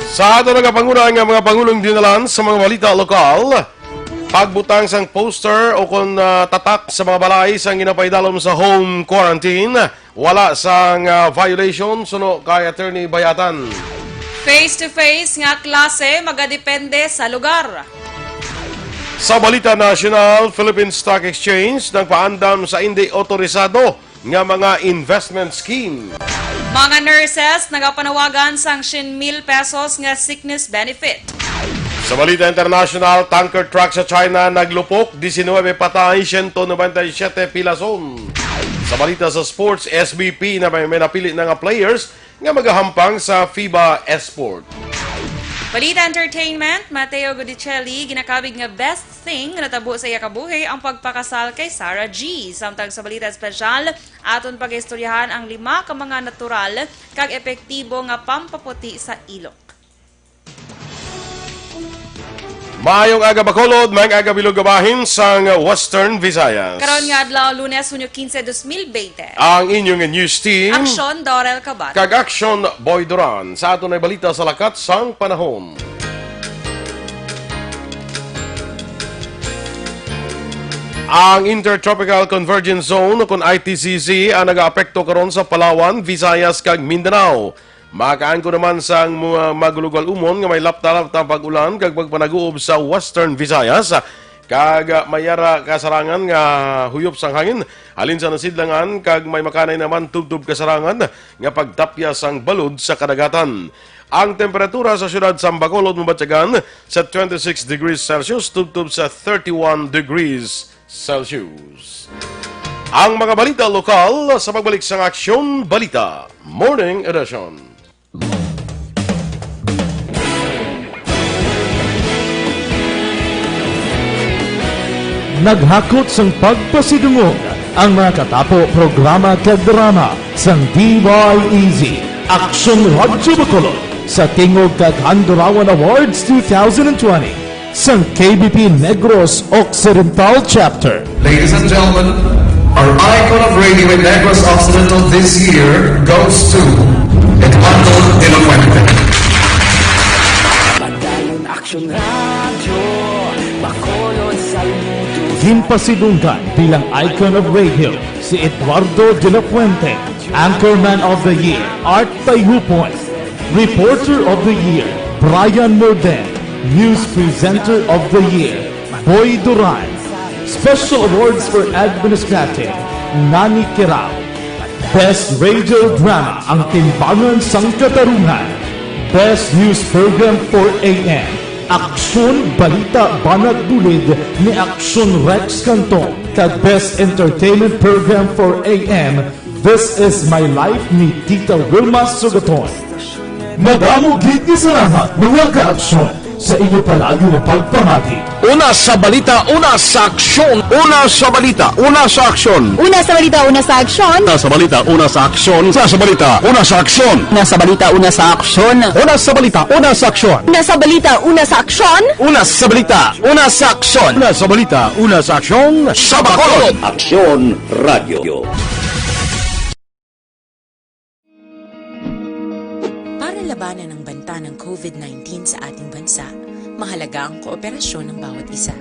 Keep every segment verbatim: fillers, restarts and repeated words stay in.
Sa ato nagapanguna nga mga pangulong dinalan sa mga balita lokal, pagbutang sang poster o kon, ah, tatak sa mga balay sang ginapaidalom sa home quarantine, wala sang, ah, violation suno kay Attorney Bayatan. Face-to-face nga klase magadepende sa lugar. Sa balita nasyonal, Philippine Stock Exchange nagpaandam sa indi otorisado nga mga investment scheme. Mga nurses nagapanawagan sang syen mil pesos nga sickness benefit. Sa balita international, tanker truck sa China naglupok, diecinuebe patay, ciento noventa y siete pilason. Sa balita sa sports, S B P na may, may napili na nga players nga magahampang sa FIBA Esport. Balita entertainment, Mateo Gudicelli ginakabig nga best thing nga natabo sa iya kabuhi ang pagpakasal kay Sarah G. Samtang sa balita espesyal, aton pagaistoryahan ang lima ka mga natural kag epektibo nga pampaputi sa ilok. Maayong aga, Bacolod, maayong aga, bilog nga bahin sang Western Visayas. Karon nga adlaw, Lunes, Hunyo quince, dos mil veinte. Ang inyong news team. Aksyon, Dorel Kabat. Kag Aksyon, Boy Duran. Sa aton ay balita sa lakat sang panahon. Ang Intertropical Convergence Zone, o kon I T C Z, ang nagaapekto karon sa Palawan, Visayas, kag Mindanao. Makaangkon naman sang mga magulugwal umon nga may lapta-lapta pag-ulan kag pagpanaguob sa Western Visayas, kag, ah, may yara kasarangan nga huyop sang hangin halin sa nasidlangan, kag may makanay naman tubtob kasarangan nga pagtapya sang balod sa kadagatan. Ang temperatura sa siyudad sang Bacolod mabatyagan sa twenty-six degrees Celsius tubtob sa thirty-one degrees Celsius. Ang mga balita lokal sa pagbalik sang Aksyon Balita Morning Edition. Naghakot sang pagpasidungog ang mga katapo, programa kag drama sang D Y E Z, Aksyon Radyo Bacolod, sa tingog kag Handurawan Awards two thousand twenty sang K B P Negros Occidental Chapter. Ladies and gentlemen, our icon of radio in Negros Occidental this year goes to Eduardo de la Fuente. Ginpasidunggan bilang icon of radio si Eduardo de la Fuente, Anchorman of the Year, Art Tayhupon, Reporter of the Year, Brian Morden, News Presenter of the Year, Boy Duran. Special Awards for Administrative, Nani Kirao. Best Radio Drama, Ang Timbangan sang Katarungan. Best News Program for A M, Aksyon Balita Banat Bulid ni Aksyon Rex Canton, kag Best Entertainment Program for A M, This Is My Life ni Tita Wilma Sugaton. Madamo gid nga salamat, mga ka-aksyon, sa inyo palagi nga pagpamati. Una sa balita, una sa aksyon. Una sa balita, una sa aksyon. Una sa balita, una sa aksyon. Una sa balita, una sa aksyon. Una sa balita, una sa aksyon. Una sa balita, una sa aksyon. Una sa balita, una sa aksyon. Una sa balita, una sa aksyon. Una sa balita, una sa aksyon. Una sa balita, una sa aksyon. Sa Bacolod. Aksyon Radio. Para labanan ang banta ng COVID nineteen sa ating bansa, mahalaga ang kooperasyon ng bawat isa.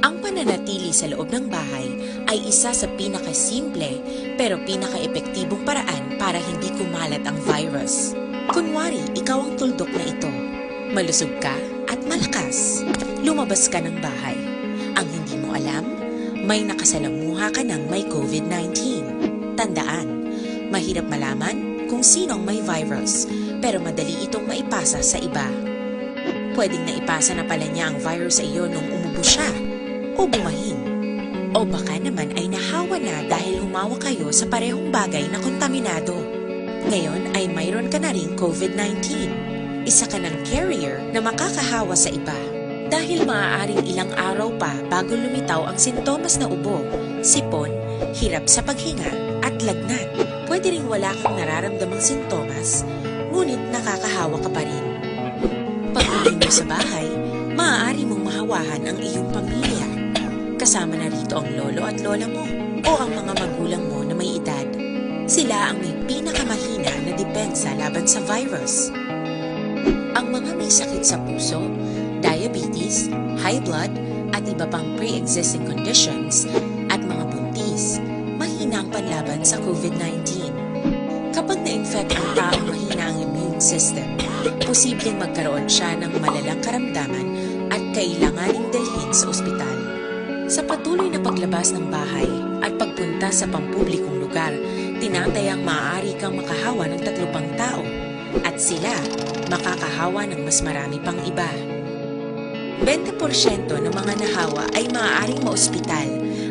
Ang pananatili sa loob ng bahay ay isa sa pinakasimple pero pinakaepektibong paraan para hindi kumalat ang virus. Kunwari, ikaw ang tuldok na ito. Malusog ka at malakas. Lumabas ka ng bahay. Ang hindi mo alam, may nakasalamuha ka ng may COVID nineteen. Tandaan, mahirap malaman kung sino ang may virus, pero madali itong maipasa sa iba. Pwedeng naipasa na pala niya ang virus sa iyo nung umubo siya, o bumahin. O baka naman ay nahawa na dahil humawak kayo sa parehong bagay na kontaminado. Ngayon ay mayroon ka na ring COVID nineteen. Isa ka ng carrier na makakahawa sa iba. Dahil maaaring ilang araw pa bago lumitaw ang sintomas na ubo, sipon, hirap sa paghinga, at lagnat. Pwede ring wala kang nararamdamang sintomas, ngunit nakakahawa ka pa rin. Pag-uwi mo sa bahay, maaari mong mahawahan ang iyong pamilya, kasama na rito ang lolo at lola mo o ang mga magulang mo na may edad. Sila ang may pinakamahina na depensa laban sa virus. Ang sakit sa puso, diabetes, high blood, at iba pang pre-existing conditions, at mga buntis, mahina ang panlaban sa COVID nineteen. Kapag na-infect ang taong mahina ang immune system, posibleng magkaroon siya ng malalang karamdaman at kailanganing dalhin sa ospital. Sa patuloy na paglabas ng bahay at pagpunta sa pampublikong lugar, tinatayang maaari kang makahawa ng tatlo pang tao at sila makakahawa ng mas marami pang iba. Bente porsyento ng mga nahawa ay maaaring maospital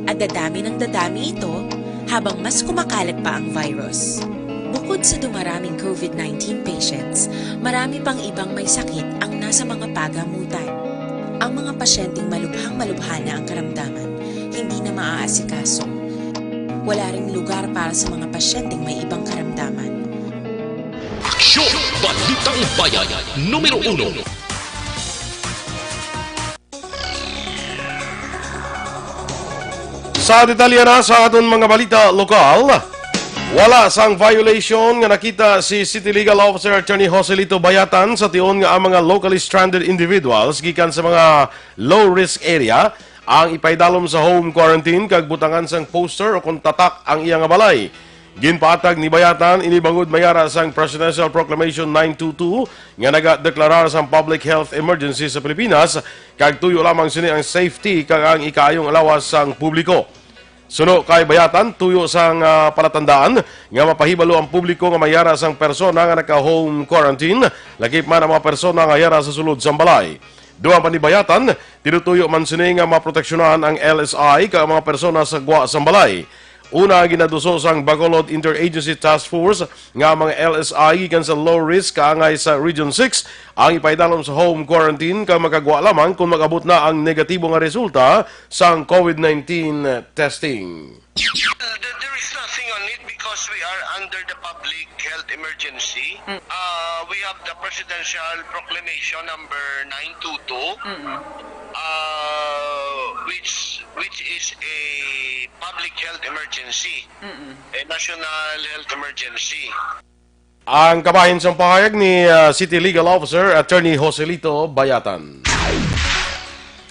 at dadami ng dadami ito habang mas kumakalat pa ang virus. Bukod sa dumaraming COVID nineteen patients, marami pang ibang may sakit ang nasa mga pagamutan. Ang mga pasyenteng malubhang-malubha na ang karamdaman, hindi na maaasikaso. Wala ring lugar para sa mga pasyenteng may ibang karamdaman. Aksyon! Balitang Bayan, numero uno. Sa detalye na sa aton mga balita lokal, wala sang violation nga nakita si City Legal Officer Attorney Joselito Bayatan sa tion nga ang mga locally stranded individuals gikan sa mga low-risk area ang ipaidalom sa home quarantine kag butangan sang poster o kon tatak ang iya nga balay. Ginpaatag ni Bayatan ini bangod mayara sang Presidential Proclamation nine two two nga nagadeklarar sang public health emergency sa Pilipinas, kag tuyo lamang sini ang safety kag ang ikaayong lawas sang publiko. Suno kay Bayatan, tuyo sang ah, palatandaan nga mapahibalo ang publiko nga mayara sang persona nga naka-home quarantine, lakip man ang mga persona nga yara sa sulod sang balay. Dugang pa ni Bayatan, tinutuyo man sini nga maproteksyonan ang L S I kag ang mga persona sa gwa sang balay. Una, ginaduso sang Bacolod Interagency Task Force nga ang mga L S I gikan sa low risk kaangay sa Region six ang ipaidalom sa home quarantine kag makagwa lamang kon mag-abot na ang negatibo nga resulta sang COVID nineteen testing. There there is nothing on it because we are under the public health emergency. Uh, we have the presidential proclamation number nine two two, uh, which which is a public health emergency, a national health emergency. Ang kabahin sang pahayag ni ah, City Legal Officer Attorney Joselito Bayatan.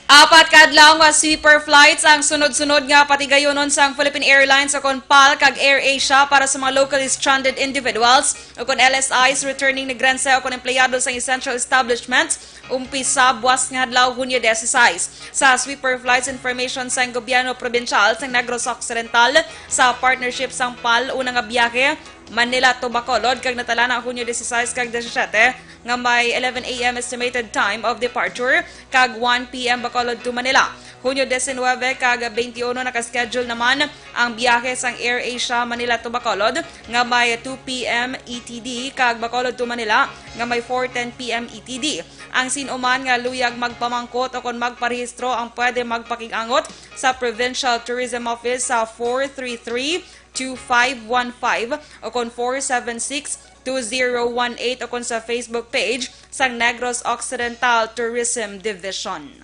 Apat ka adlaw nga sweeper flights ang sunod-sunod nga patigayunon sang Philippine Airlines o kon PAL kag AirAsia para sa mga locally stranded individuals o kon L S Is, returning migrantes o kon empleyado sang essential establishments, umpisa buwas nga adlaw, Hunyo dieciséis. Sa sweeper flights information sang gobyerno probinsyal sang Negros Occidental sa partnership sang PAL, una nga biyahe Manila to Bacolod kag natalana Hunyo dieciséis kag diecisiete nga may eleven A M estimated time of departure kag one P M Bacolod to Manila. Hunyo diecinuebe kag twenty-one naka-schedule naman ang biyahe sang AirAsia Manila to Bacolod nga may two P M E T D kag Bacolod to Manila nga may four ten P M E T D. Ang sin-o man nga luyag magpamangkot o kon magparehistro ang pwede magpakig-angot sa Provincial Tourism Office sa four three three two five one five o kon four seven six two zero one eight o kon sa Facebook page sang Negros Occidental Tourism Division.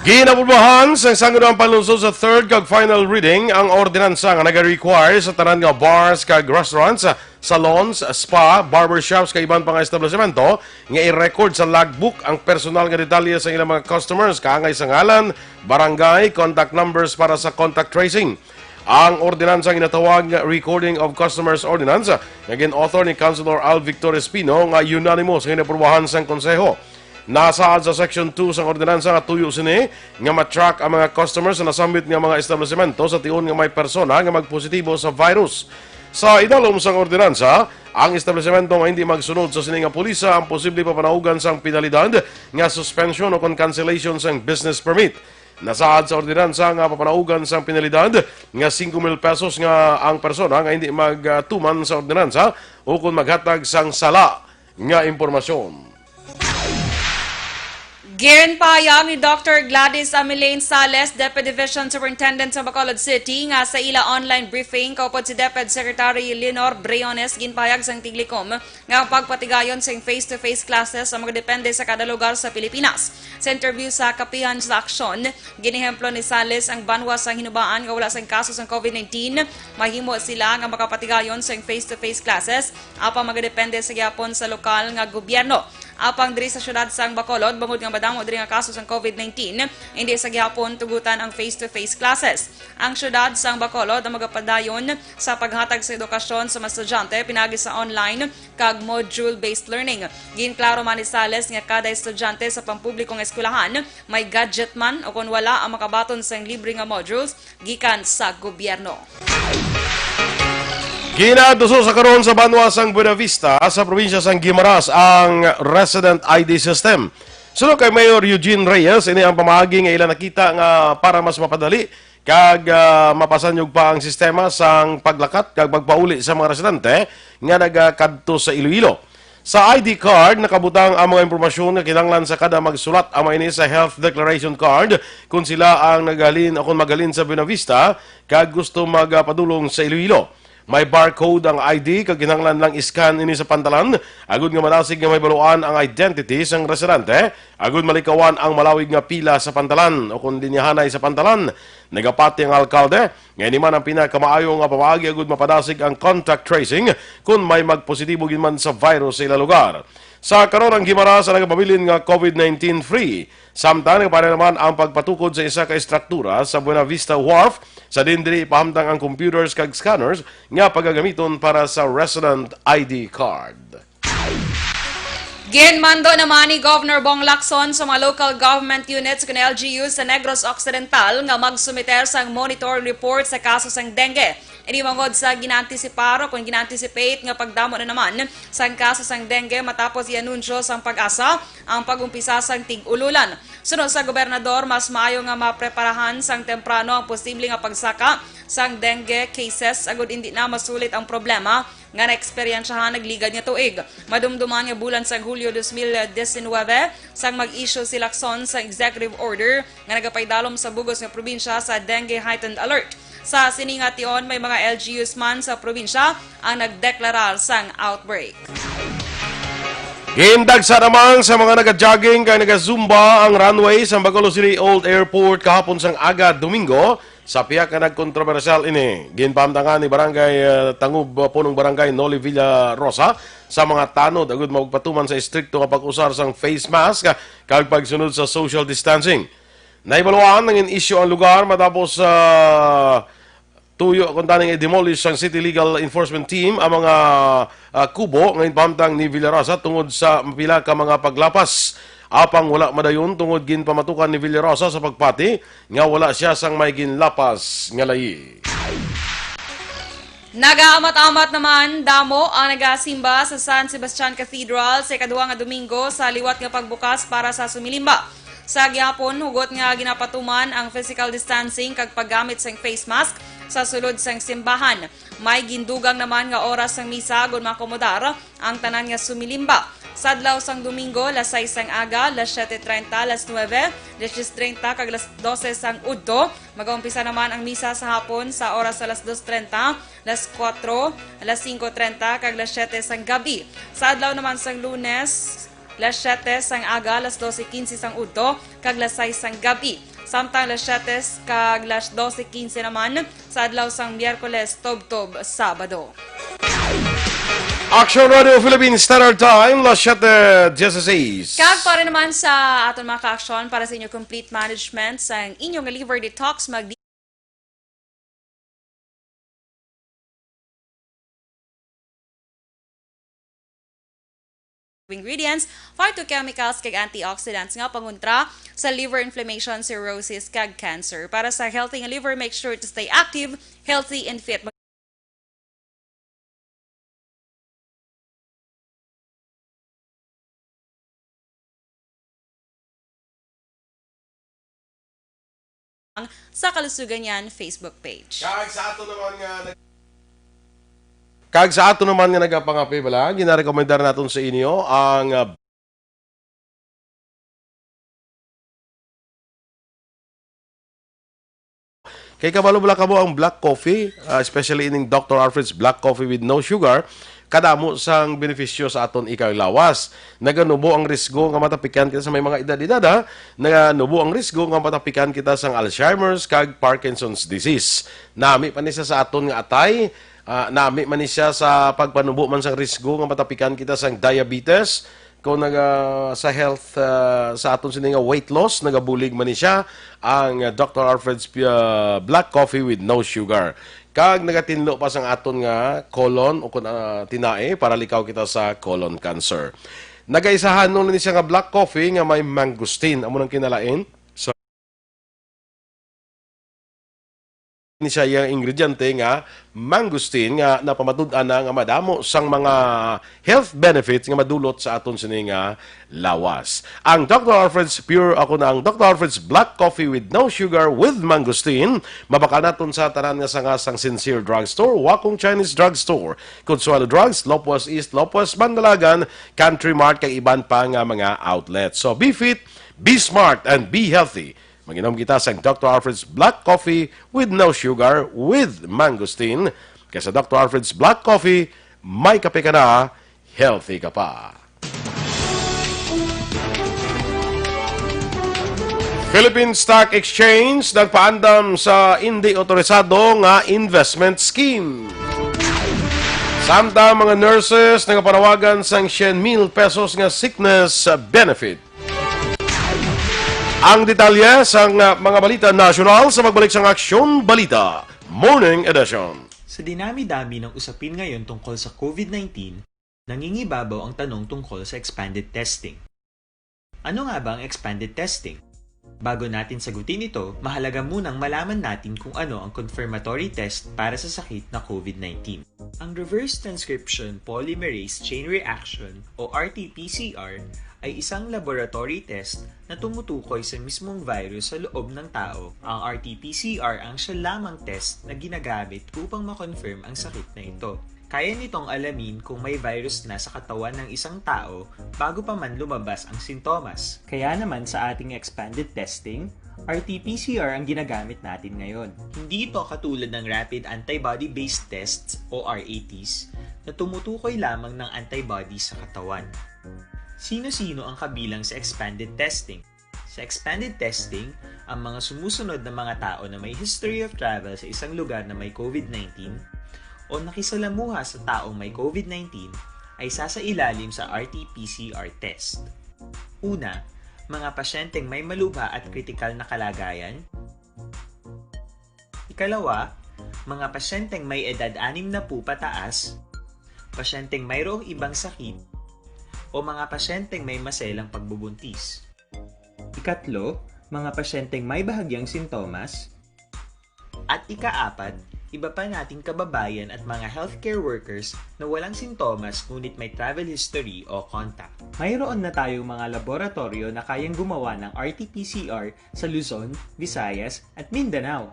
Ginaprubahan sang Sangguniang Panlungsod sa third kag final reading ang ordinansa nga nag-require sa tanan nga bars kag restaurants, salons, spa, barbershops kag iban pa nga establisemento nga i-record sa logbook ang personal nga detalye sa ilang mga customers kaangay sa ngalan, barangay, contact numbers para sa contact tracing. Ang ordinansa ginatawag nga Recording of Customers Ordinance nga gin-author ni Councilor Al Victor Espino nga unanimous nga ginaprubahan sang Konseho. Nasaad sa Section two sang ordinansa nga tuyo sini nga ma-track ang mga customers sa nasambit nga mga establisemento sa tion nga may persona nga magpositibo sa virus. Sa idalom sang ordinansa, ang establisemento nga hindi magsunod sa sini nga pulisa ang posible papanaugan sang penalidad nga suspension o kon cancellation sang business permit. Nasaad sa ordinansa nga papanaugan sang penalidad nga singko mil pesos nga ang persona nga hindi magtuman sa ordinansa o kon maghatag sang sala nga impormasyon. Ginpahayag ni Doctor Gladys Ameline Sales, Deputy Division Superintendent sa Bacolod City, nga sa ila online briefing kaupod si DepEd Secretary Lenor Briones, ginpahayag sang tiglikom nga ang pagpatigayon sing face-to-face classes ang magadepende sa kada lugar sa Pilipinas. Sa interview sa Kapihan sa Aksyon, ginehemplo ni Sales ang banwa sang Hinubaan nga wala sang kaso sang COVID nineteen. Mahimo sila nga makapatigayon sang face-to-face classes, apang magadepende sa gihapon sa lokal nga gobyerno. Apang diri sa siyudad sang Bacolod, bangod nga madamo diri nga kaso sang COVID nineteen, hindi sa gihapon tugutan ang face-to-face classes. Ang siyudad sang Bacolod ang magapadayon sa paghatag sa edukasyon sa mga estudyante pinaagi sa online kag module-based learning. Ginklaro man ni Sales nga kada estudyante sa pampublikong eskwelahan may gadget man o kon wala ang makabaton sang libre nga modules gikan sa gobyerno. Ginaduso sa karon sa banwa sang Buenavista sa probinsya sang Guimaras ang resident I D system. Suno kay Mayor Eugene Reyes, ini ang pamaagi nga ila nakita nga para mas mapadali kag, ah, mapasanyog pa ang sistema sang paglakat kag pagpauli sa mga residente nga nagakadto sa Iloilo. Sa I D card, nakabutang ang mga impormasyon nga kinahanglan sa kada magsulat. Amo ini sa health declaration card, kung sila ang naghalin o kung maghalin sa Buenavista kag gusto magapadulong sa Iloilo. May barcode ang I D kag kinahanglan lang i-scan ini sa pantalan agud nga madasig nga mahibaluan ang identity sang residente, agud malikawan ang malawig nga pila sa pantalan o kon linyahanay sa pantalan. Nagapati ang alkalde nga ini man ang pinakamaayo nga pamaagi agud mapadasig ang contact tracing kon may magpositibo gid man sa virus sa ila lugar. Sa karon, ang Guimaras ang nagapabilin nga COVID nineteen free. Samtang nagapadayon naman ang pagpatukod sa isa ka estruktura sa Buenavista Wharf, sa diin diri ipahamtang ang computers kag scanners nga pagagamiton para sa resident I D card. Ginmando naman ni Governor Bong Lacson sa mga local government units kag L G Us sa Negros Occidental nga magsumiter sang monitoring report sa kaso sang dengue. Ini bangod sa ginaantisipar o kon ginaanticipate nga pagdamo na naman sang kaso sang dengue matapos i-anunsyo sang PAGASA ang pag-umpisa sang tig-ululan. Suno sa gobernador, mas maayo nga mapreparahan sang temprano ang posible nga pagsaka sang dengue cases agud indi na masulit ang problema nga naeksperyensyahan nagligad nga tuig. Madumduman nga bulan sang Hulyo dos mil diecinuebe, sang mag-issue si Lacson sang executive order nga nagapaidalom sa bug-os nga probinsya sa dengue heightened alert. Sa sini nga tion, may mga L G Us man sa probinsya ang nagdeklarar sang outbreak. Gindagsa naman sa mga nagajogging kag nagazumba ang runway sa Bacolod City Old Airport kahapon sang aga Domingo. Sa pihak nga nagkontrobersyal ini, ginpahamtangan ni Barangay, ah, Tangub, ah, Punong Barangay Noli Villarosa sa mga tanod agud magpatuman sa estrikto nga pag-usar sang face mask, ah, kag pagsunod sa social distancing. Nahibaluan nga gin-issue ang lugar matapos, ah, tuyo kuntani nga i-demolish sang City Legal Enforcement Team ang mga, ah, kubo nga ginpahamtang ni Villarosa tungod sa pila ka mga paglapas. Apang wala madayon tungod ginpamatukan ni Villarosa sa pagpati nga wala sia sang may ginlapas nga layi. Nagaamat-amat naman damo ang nagasimba sa San Sebastian Cathedral sa ikaduha nga Domingo sa liwat nga pagbukas para sa sumilimba. Sa gihapon, hugot nga ginapatuman ang physical distancing kag paggamit sang face mask sa sulod sang simbahan. May gindugang naman nga oras sang misa agon maakomodar ang tanan nga sumilimba. Sa adlaw sang Domingo, las sais sang aga, las siete treinta, las nuebe, las dies treinta, kag las dose sang udto. Magaumpisa naman ang misa sa hapon sa oras sa las dos treinta, las kuwatro, las singko treinta, kag las siete sang gabi. Sa adlaw naman sang Lunes, las siete sang aga, las dose quince sang udto, kag las sais sang gabi. Samtang las siete kag las dose quince naman sa adlaw sang Miyerkules tubtob Sabado. Action Radio Philippines Standard Time, las siete dieciséis. Kag para naman sa aton mga ka-aksyon, para sa inyo complete management sang inyong liver detox, mag ingredients, phytochemicals, kag antioxidants nga pangontra sa liver inflammation, cirrhosis, kag cancer. Para sa healthy nga liver, make sure to stay active, healthy, and fit. Sa Kalusugan Yan Facebook page. Kag sa ato naman nga nag-, kag sa ato naman nga nagapangape, bala, ginarekomendar naton sa inyo ang, ah, Kay kabalo bala kamo ang black coffee, ah, especially ining Doctor Alfred's Black Coffee with no sugar, kadamo sang benepisyo sa aton ikalawas. Naganubo ang risgo nga matapikan kita sa may mga edad-edad, ha? Naganubo ang risgo nga matapikan kita sang Alzheimer's kag Parkinson's disease. Nami pa ni siya sa aton nga atay, ah, nami man ni siya sa pagpanubo man sang risgo nga matapikan kita sang diabetes. Kung naga, sa health, ah, sa aton sini nga weight loss, nagabulig man ni siya ang, ah, Doctor Alfred's, ah, Black Coffee with no sugar. Kag nagatinlo pa sang aton nga colon o kun, ah, tinai para likaw kita sa colon cancer. Nagaisahanon ni siya nga black coffee nga may mangosteen. Amo nang kinalain. So, ni siya yung ingrediente nga mangosteen nga napamatud-an na nga madamo sang mga health benefits nga madulot sa aton sini nga lawas. Ang Doctor Alfred's Pure, ako na ang Doctor Alfred's Black Coffee with no sugar with mangosteen. Mabakal naton sa tanan nga sanga sang Sincere Drugstore, Wakong Chinese Drugstore, Consuelo Drugs, Lopez East, Lopez Mandalagan, Country Mart, kag iban pa nga mga outlet. So, be fit, be smart, and be healthy. Mag-inom kita sang Doctor Alfred's Black Coffee with no sugar, with mangosteen. Kay sa Doctor Alfred's Black Coffee, may kape ka na, healthy ka pa. Philippine Stock Exchange nagpaandam sa indi otorisado nga investment scheme. Samtang mga nurses nagapanawagan sang siyam mil pesos nga sickness benefit. Ang detalye sang, ah, mga balita nasyonal sa pagbalik sang Aksyon Balita Morning Edition. Sa dinami-dami ng usapin ngayon tungkol sa COVID nineteen, nangingibabaw ang tanong tungkol sa expanded testing. Ano nga ba ang expanded testing? Bago natin sagutin ito, mahalaga munang malaman natin kung ano ang confirmatory test para sa sakit na COVID nineteen. Ang reverse transcription polymerase chain reaction o R T P C R ay isang laboratory test na tumutukoy sa mismong virus sa loob ng tao. Ang R T P C R ang siya lamang test na ginagamit upang ma-confirm ang sakit na ito. Kaya nitong alamin kung may virus na sa katawan ng isang tao bago pa man lumabas ang sintomas. Kaya naman sa ating expanded testing, R T P C R ang ginagamit natin ngayon. Hindi ito katulad ng rapid antibody-based tests o R A Ts na tumutukoy lamang ng antibody sa katawan. Sino-sino ang kabilang sa expanded testing? Sa expanded testing, ang mga sumusunod na mga tao na may history of travel sa isang lugar na may COVID nineteen o nakisalamuha sa taong may COVID nineteen ay sasailalim sa R T P C R test. Una, mga pasyenteng may malubha at kritikal na kalagayan. Ikalawa, mga pasyenteng may edad anim na po pataas, pasyenteng mayroong ibang sakit, o mga pasyenteng may maselang pagbubuntis. Ikatlo, mga pasyenteng may bahagyang sintomas. At ikaapat, iba pa nating kababayan at mga healthcare workers na walang sintomas ngunit may travel history o contact. Mayroon na tayong mga laboratoryo na kayang gumawa ng R T P C R sa Luzon, Visayas, at Mindanao.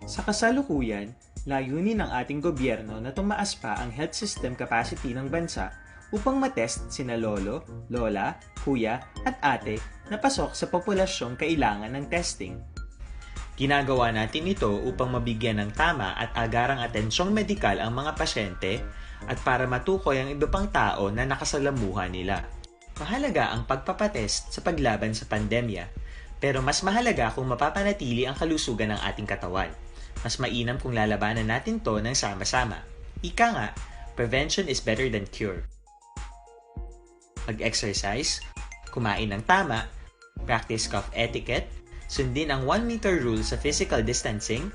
Sa kasalukuyan, layunin ng ating gobyerno na tumaas pa ang health system capacity ng bansa upang matest sina lolo, lola, kuya, at ate na pasok sa populasyong kailangan ng testing. Ginagawa natin ito upang mabigyan ng tama at agarang atensyong medikal ang mga pasyente at para matukoy ang iba pang tao na nakasalamuha nila. Mahalaga ang pagpapatest sa paglaban sa pandemya, pero mas mahalaga kung mapapanatili ang kalusugan ng ating katawan. Mas mainam kung lalabanan natin 'to ng sama-sama. Ika nga, prevention is better than cure. Mag-exercise, kumain ng tama, practice cough etiquette, sundin ang one meter rule sa physical distancing,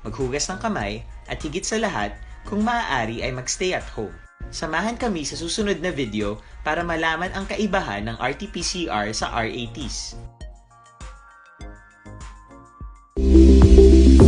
maghugas ng kamay, at higit sa lahat, kung maaari ay mag-stay at home. Samahan kami sa susunod na video para malaman ang kaibahan ng R T P C R sa R A Ts.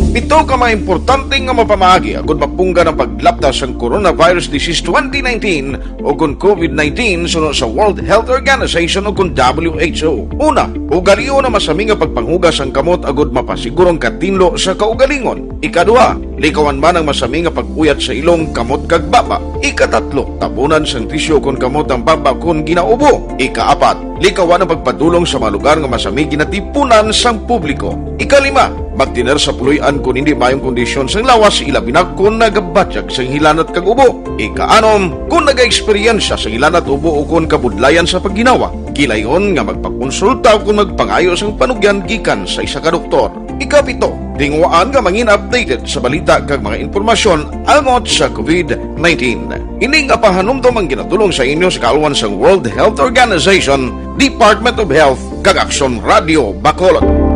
Pito ka mga importante nga mapamaagi agud mapunggan ang paglapta sang coronavirus disease twenty nineteen o kon COVID nineteen suno sa World Health Organization o kon W H O. Una, ugalion ang masami nga pagpanghugas sang kamot agud mapasiguro ang katinlo sa kaugalingon. Ikaduha, likawan man ang masami nga pag-uyat sa ilong, kamot kag baba. Ikatatlo, tabunan sang tisyu kon kamot ang baba kon ginaubo. Ikaapat, likawan ang pagpadulong sa mga lugar nga masami ginatipunan sang publiko. Ikalima, Magtener sa puloy-an kon hindi maayong kondisyon sang lawas, ilabi na kon nagabatyag sang hilanat kag ubo. Ikaanom, kon nagaeksperyensya sang hilanat, ubo, o kon kabudlayan sa pagginawa, gilayon nga magpakonsulta o kon magpangayo sang panugyan gikan sa isa ka doktor. Ikapito, tinguhaan nga mangin updated sa balita kag mga impormasyon angot sa COVID nineteen. Ini nga pahanumdom ang ginatulong sa inyo sa kaalwan sang World Health Organization, Department of Health, kag Aksyon Radio Bacolod.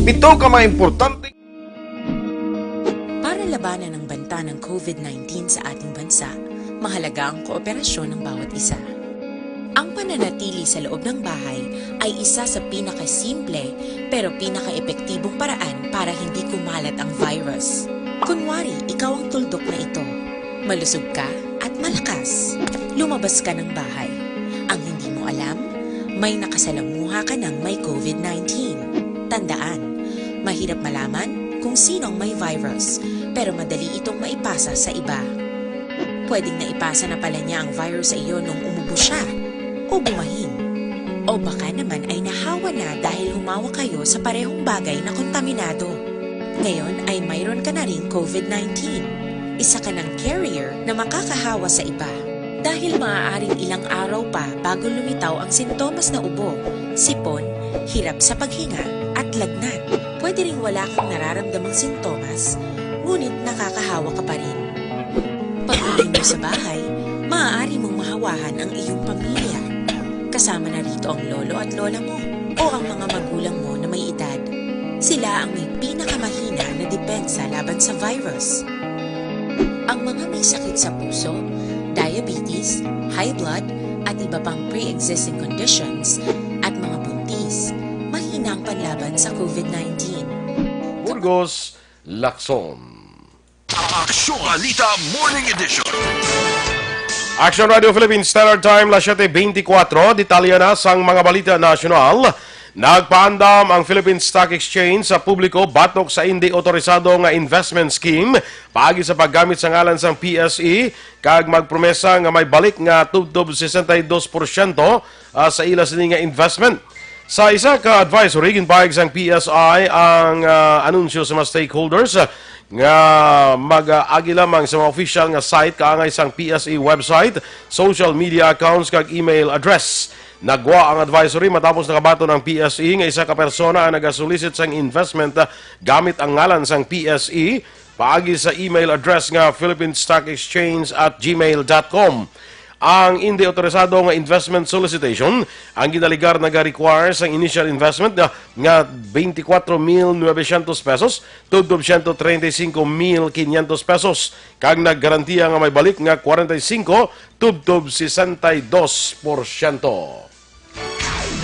Pito ka mga importante. Para labanan ang banta ng COVID nineteen sa ating bansa, mahalaga ang kooperasyon ng bawat isa. Ang pananatili sa loob ng bahay ay isa sa pinakasimple pero pinakaepektibong paraan para hindi kumalat ang virus. Kunwari, ikaw ang tuldok na ito. Malusog ka at malakas. Lumabas ka ng bahay. Ang hindi mo alam, may nakasalamuha ka ng may COVID nineteen. Tandaan, mahirap malaman kung sino ang may virus, pero madali itong maipasa sa iba. Pwedeng naipasa na pala niya ang virus sa iyo nung umubo siya o bumahin. O baka naman ay nahawa na dahil humawa kayo sa parehong bagay na kontaminado. Ngayon ay mayroon ka na ring COVID nineteen. Isa ka ng carrier na makakahawa sa iba. Dahil maaaring ilang araw pa bago lumitaw ang sintomas na ubo, sipon, hirap sa paghinga, at lagnat. Pwede ring wala kang nararamdamang sintomas, ngunit nakakahawa ka pa rin. Pag-uwi mo sa bahay, maaari mong mahawahan ang iyong pamilya. Kasama na rito ang lolo at lola mo o ang mga magulang mo na may edad. Sila ang may pinakamahina na depensa laban sa virus. Ang mga may sakit sa puso, diabetes, high blood, at iba pang pre-existing conditions, at mga buntis, mahina ang panlaban sa COVID nineteen. Burgos, Lacson. Aksyon Balita Morning Edition. Action Radio Philippines Standard Time, las siete veinticuatro. Detalye na sang mga balita nasyonal. Nagpaandam ang Philippine Stock Exchange sa publiko batok sa indi otorisado nga investment scheme paagi sa paggamit sa ngalan sang P S E, kag magpromesa nga may balik nga tubtob sesenta y dos por ciento, ah, sa ila sini nga investment. Sa isa ka advisory, ginpahayag sang P S I ang, ah, anunsyo sa mga stakeholders, ah, nga mag-agi lamang sa mga official nga site kaangay sang P S E website, social media accounts, kag email address. Nagwa ang advisory matapos nakabaton ang P S E nga isa ka persona ang nagasolicit sang investment, ah, gamit ang ngalan sang P S E paagi sa email address nga philippine stock exchange at gmail dot com. Ang indi otorisado nga investment solicitation ang ginaligar naga-require sang initial investment nga, nga twenty-four mil novecientos pesos tubtob ciento treinta y cinco mil quinientos pesos, kag naggarantiya nga may balik nga forty-five tubtob sesenta y dos porsyento.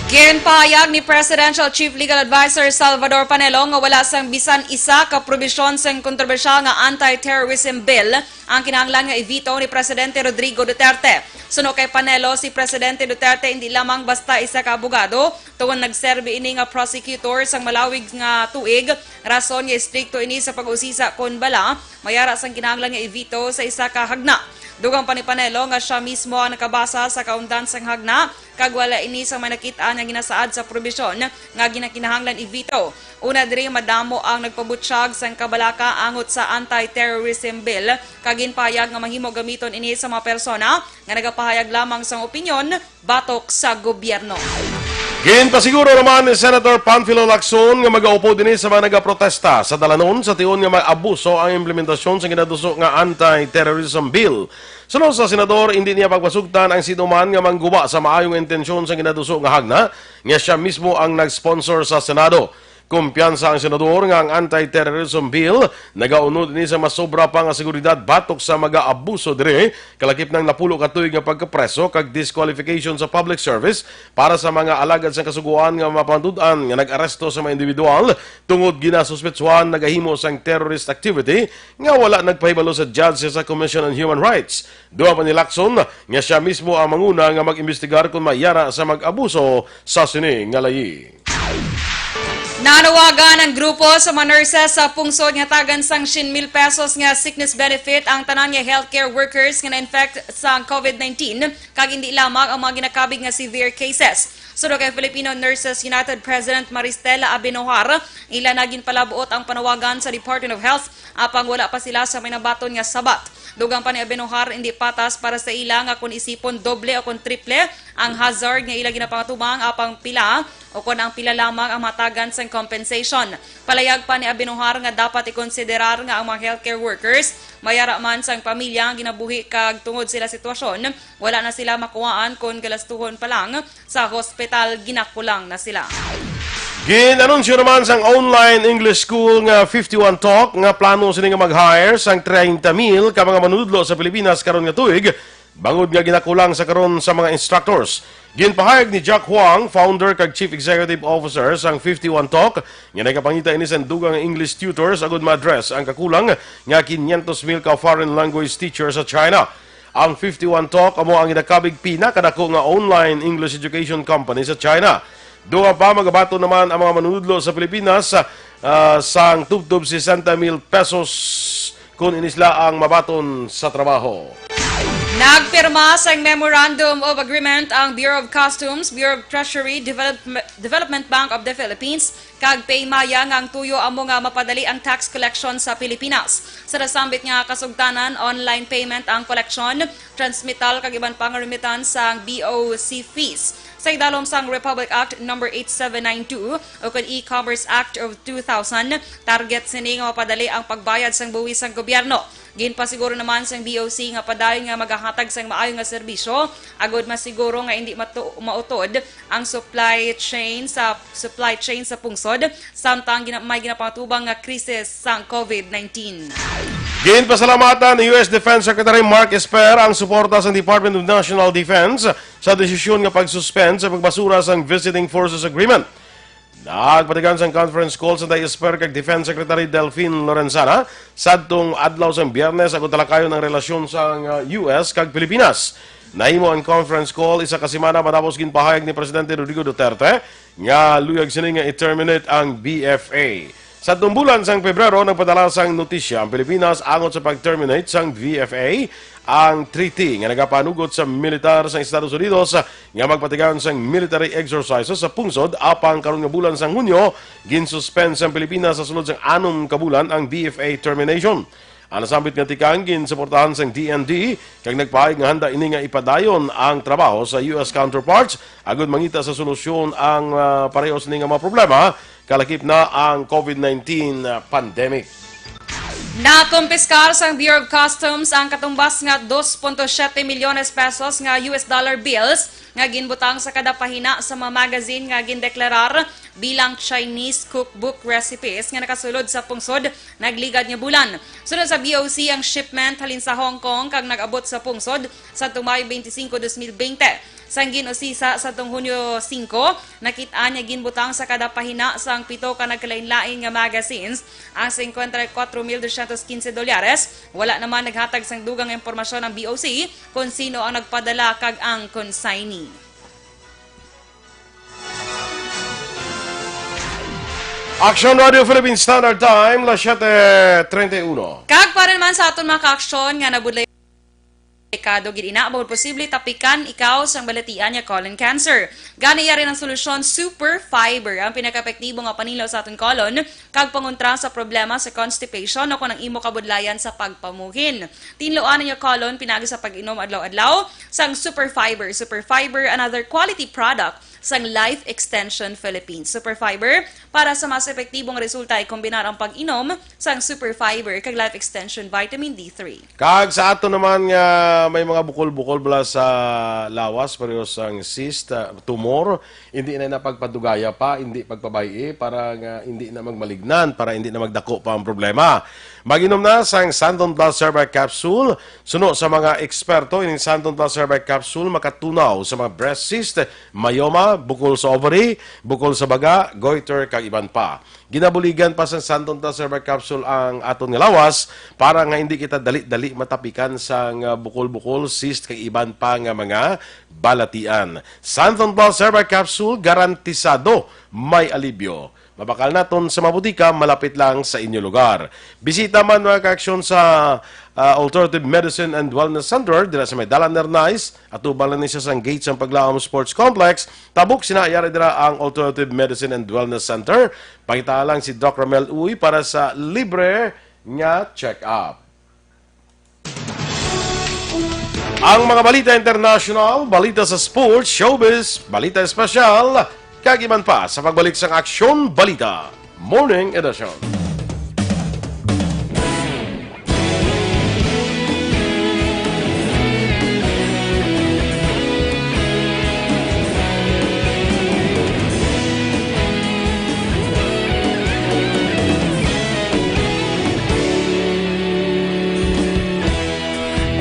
Ginpahayag ni Presidential Chief Legal Advisor Salvador Panelo nga wala sang bisan isa ka probisyon sang kontrobersyal nga Anti-Terrorism Bill ang kinahanglan nga i-veto ni Presidente Rodrigo Duterte. Suno kay Panelo, si Presidente Duterte indi lamang basta isa ka abogado, tungod nagserbi ini nga prosecutor sang malawig nga tuig, rason nga istrikto ini sa pag-usisa kon bala mayara sang kinahanglan nga i-veto sa isa ka hagna. Dugang pa ni Panelo nga sia mismo ang nakabasa sa kaundan sang hagna, kag wala ini sa may nakit-an nga ginasaad sa probisyon nga ginakinahanglan i-veto. Una diri, madamo ang nagpabutyag sang kabalaka angot sa Anti-Terrorism Bill, kag ginpahayag nga mahimo gamiton ini sa mga persona nga nagapahayag lamang sang opinyon batok sa gobyerno. Ginpasiguro naman ni Senator Panfilo Lacson nga magaupod ini sa mga nagaprotesta sa dalanon sa tion nga mag-abuso ang implementasyon sa ginaduso nga Anti-Terrorism Bill. Suno sa senador, hindi niya pagpasugtan ang sinuman nga mangguba sa maayong intensyon sa ginaduso nga hagna nga siya mismo ang nag-sponsor sa Senado. Kumpiyansa ang senador nga ang Anti-Terrorism Bill nagaunod ini sa mas sobra pa nga seguridad batok sa mag-aabuso diri, kalakip nang napulo ka tuig nga pagkapreso kag disqualification sa public service para sa mga alagad sang Kasugoan nga mapantud-an nga nag-aresto sa mga individual tungod ginasuspetsuhan nagahimo sang terrorist activity nga wala nagpahibalo sa judge sa Commission on Human Rights. Duha pa ni Lacson nga siya mismo ang manguna nga mag-imbestigar kon may yara sa mag-abuso sa sini nga layi. Nanawagan ang grupo sa mga nurses sa pungsod nga tagan sang siyam mil pesos nga sickness benefit ang tanan nga healthcare workers nga na-infect sa COVID nineteen, kag hindi lamang ang mga ginakabig nga severe cases. Suno kay Filipino Nurses United President Maristela Abenojar, ila na ginpalabuot ang panawagan sa Department of Health, apang wala pa sila sa may nabaton nga sabat. Dugang pa ni Abenojar, hindi patas para sa ila nga kon isipon doble o kon triple ang hazard nga ila ginapangatubang, apang pila o kon ang pila lamang ang matagan sang compensation. Palayag pa ni Abenojar nga dapat ikonsiderar nga ang mga healthcare workers may ara man sang pamilya ang ginabuhi, kag tungod sila sitwasyon, wala na sila makuhaan kon galastuhon pa lang sa hospital, ginakulang na sila. Gin-anunsyo naman sang online English school nga fifty-one Talk nga plano sini nga mag-hire sang treinta mil ka mga manunudlo sa Pilipinas karon nga tuig, bangod nga ginakulang sa karon sa mga instructors. Ginpahayag ni Jack Huang, founder kag chief executive officer sang fifty-one Talk, nga nagapangita ini sang dugang nga English tutors agud ma-address ang kakulang nga quinientos mil ka foreign language teacher sa China. Ang fifty-one Talk amo ang ginakabig pinakadako nga online English education company sa China. Duha pa, magabaton naman ang mga manunudlo sa Pilipinas, ah, sang tubtob sesenta mil pesos kon ini sila ang mabaton sa trabaho. Nagpirma sang Memorandum of Agreement ang Bureau of Customs, Bureau of Treasury, Develop-, Development Bank of the Philippines, kag PayMaya nga ang tuyo amo nga mapadali ang tax collection sa Pilipinas. Sa nasambit nga kasugtanan, online payment ang collection, transmittal kag iban pang remittance sang B O C fees. Sa idalom sang Republic Act number eight seven nine two o kon E-Commerce Act of two thousand, target sini nga mapadali ang pagbayad sang buwis sang gobyerno. Ginpasiguro naman sang B O C nga padayon nga magahatag sang maayo nga serbisyo agud masiguro nga hindi matu-, mautod ang supply chain sa, supply chain sa pungsod, samtang gina-, may ginapangatubang nga krisis sang COVID nineteen. Ginpasalamatan ni U S Defense Secretary Mark Esper ang suporta sa Department of National Defense sa desisyon nga pag-suspend sa pagbasura sang Visiting Forces Agreement. Nagpatigayon sang conference call si Esper kag Defense Secretary Delfin Lorenzana sadtong adlaw sang Biyernes agud talakayon ang relasyon sang, uh, U S kag Pilipinas. Nahimo ang conference call isa ka semana matapos ginpahayag ni Presidente Rodrigo Duterte nga luyag sini nga i-terminate ang B F A. Sa tumbulan sang Pebrero, nagpadala sang notisya ang Pilipinas angot sa pag-terminate sang B F A, ang treaty nga nagapanugot sa militar sang Estados Unidos nga magpatigayon sang military exercises sa pungsod, apang karon nga bulan sang Hunyo, ginsuspend sang Pilipinas sa sulod sang anom ka bulan ang B F A termination. Ang nasambit nga tikang ginsuportahan sang D N D, kag nagpahayag nga handa ini nga ipadayon ang trabaho sa U S counterparts agud mangita sa solusyon ang, ah, pareho sini nga mga problema, kalakip na ang COVID nineteen pandemic. Nakumpiskar sang Bureau of Customs ang katumbas nga dos punto siyete milyones pesos nga U S dollar bills nga ginbutang sa kada pahina sa mga magazine nga gindeklarar bilang Chinese cookbook recipes nga nakasulod sa pungsod nagligad nga bulan. Sunod sa B O C, ang shipment halin sa Hong Kong kag nag-abot sa pungsod sa Tumayo twenty-five, dos mil bente. Sang gin-usisa sa tong Hunyo singko, nakit-an nga ginbutang sa kada pahina sang pito ka nagkalain-lain nga magazines ang cincuenta y cuatro mil doscientos quince dolyares. Wala naman naghatag sang dugang impormasyon ang B O C kon sino ang nagpadala kag ang consignee. Action Radio Philippine Standard Time, las siete treinta y uno. Kag para naman sa aton mga ka-aksyon nga nabudlay, delikado gid ina, bangod posible tapikan ikaw sang balatian nga colon cancer. Gani, yari ang solusyon, Super Fiber, ang pinakaepektibo nga paninlaw sa aton colon kag pangontra sa problema sa constipation o kon ang imo kabudlayan sa pagpamuhin. Tinluan ang imo colon pinaagi sa pag-inom adlaw-adlaw sang Super Fiber. Super Fiber, another quality product sang Life Extension Philippines. Super Fiber, para sa mas epektibong resulta, ikombinar ang pag-inom sang Super Fiber kag Life Extension Vitamin D three. Kag sa ato naman nga may mga bukol-bukol bala sa lawas, pareho sang cyst, ah, tumor, hindi na napagpadugaya pa, hindi pagpabay-i, para nga hindi na magmalignan, para hindi na magdako pa ang problema. Mag-inom na sang Santon Plus Herbal Capsule. Suno sa mga eksperto, ining Santon Plus Herbal Capsule makatunaw sa mga breast cyst, myoma, bukol sa ovary, bukol sa baga, goiter, kag iban pa. Ginabuligan pa sang Santon Plus Herbal Capsule ang aton nga lawas para nga hindi kita dali-dali matapikan sang, ah, bukol-bukol, cyst, kag iban pa nga mga balatian. Santon Plus Herbal Capsule, garantisado may alibyo. Mabakal naton sa mga butika malapit lang sa inyo lugar. Bisita man, mga kaaksyon, sa, ah, Alternative Medicine and Wellness Center dira sa may Dalan Nernais, atubang lang ni siya sang gate sang Paglaom Sports Complex. Tabok sina, yari dira ang Alternative Medicine and Wellness Center. Pangita lang si Doc Ramel Uy para sa libre nga check-up. Ang mga balita international, balita sa sports, showbiz, balita espesyal, kag iban pa sa pagbalik sang Aksyon Balita Morning Edition.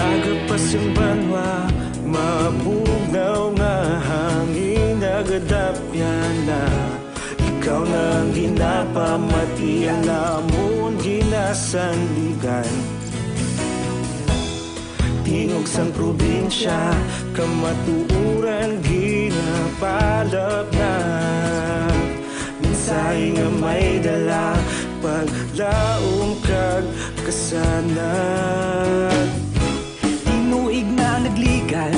Aga pa sing banwa, mabugnaw nga hangin, nagadapyan na. Ikaw na ang ginapamati, ang amon ginasandigan. Tingog sang probinsya, kamatuoran ginapalapnap. Mensahe nga may dala, paglaom kag kasanag. Tinuig na nagligan,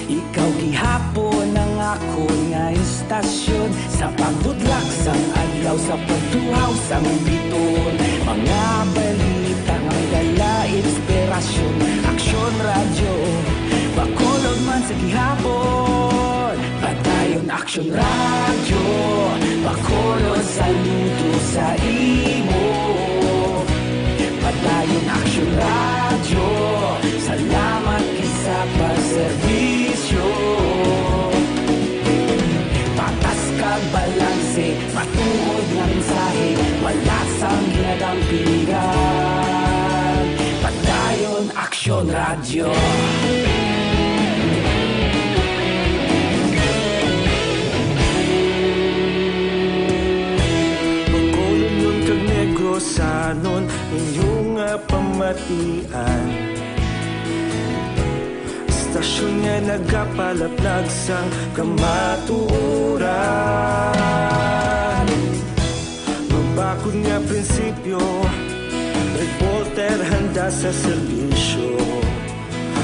ikaw gihapon ang akon nga istasyon. Sa pagbutlak sang adlaw, sa pagtuhaw sang bituon, mga balita nga may dala inspirasyon. Aksyon Radyo, Bacolod man sa gihapon. Padayon Aksyon Radyo, Bacolod, saludo sa imo. Padayon Aksyon Radyo, salamat gid sa pagserbisyo. Patas kag balanse, matuod nga mensahe, wala sang ginadampigan. Padayon Aksyon Radyo. Bacolodnon kag Negrosanon, inyo nga pamatian. Istasyon nga nagapalaplag sang kamatuoran. Mabakod nga prinsipyo, reporter handa sa serbisyo.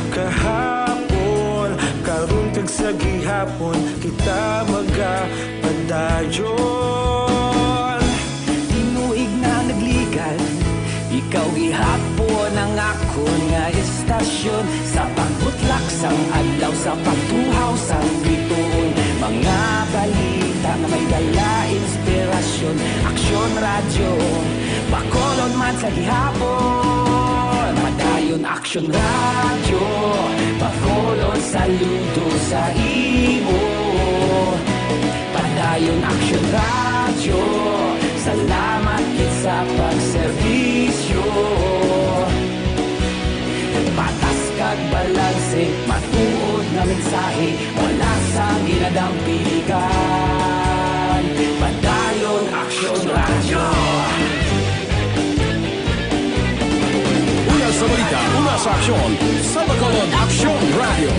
Kahapon, karon kag sa gihapon, kita magapadayon. Tinuig na nagligan, ikaw gihapon ang akon nga istasyon. Sa pagbutlak sang adlaw, sa pagtuhaw sang bituon, mga balita nga may dala inspirasyon. Aksyon Radyo, Bacolod man sa gihapon. Padayon Aksyon Radyo, Bacolod, saludo sa imo. Padayon Aksyon Radyo, salamat gid sa pagserbisyo. Patas kag balanse, matuod nga mensahe, wala sang ginadampigan. Padayon Aksyon Radyo. Una sa balita, una sa aksyon, sa Bacolod Aksyon Radyo.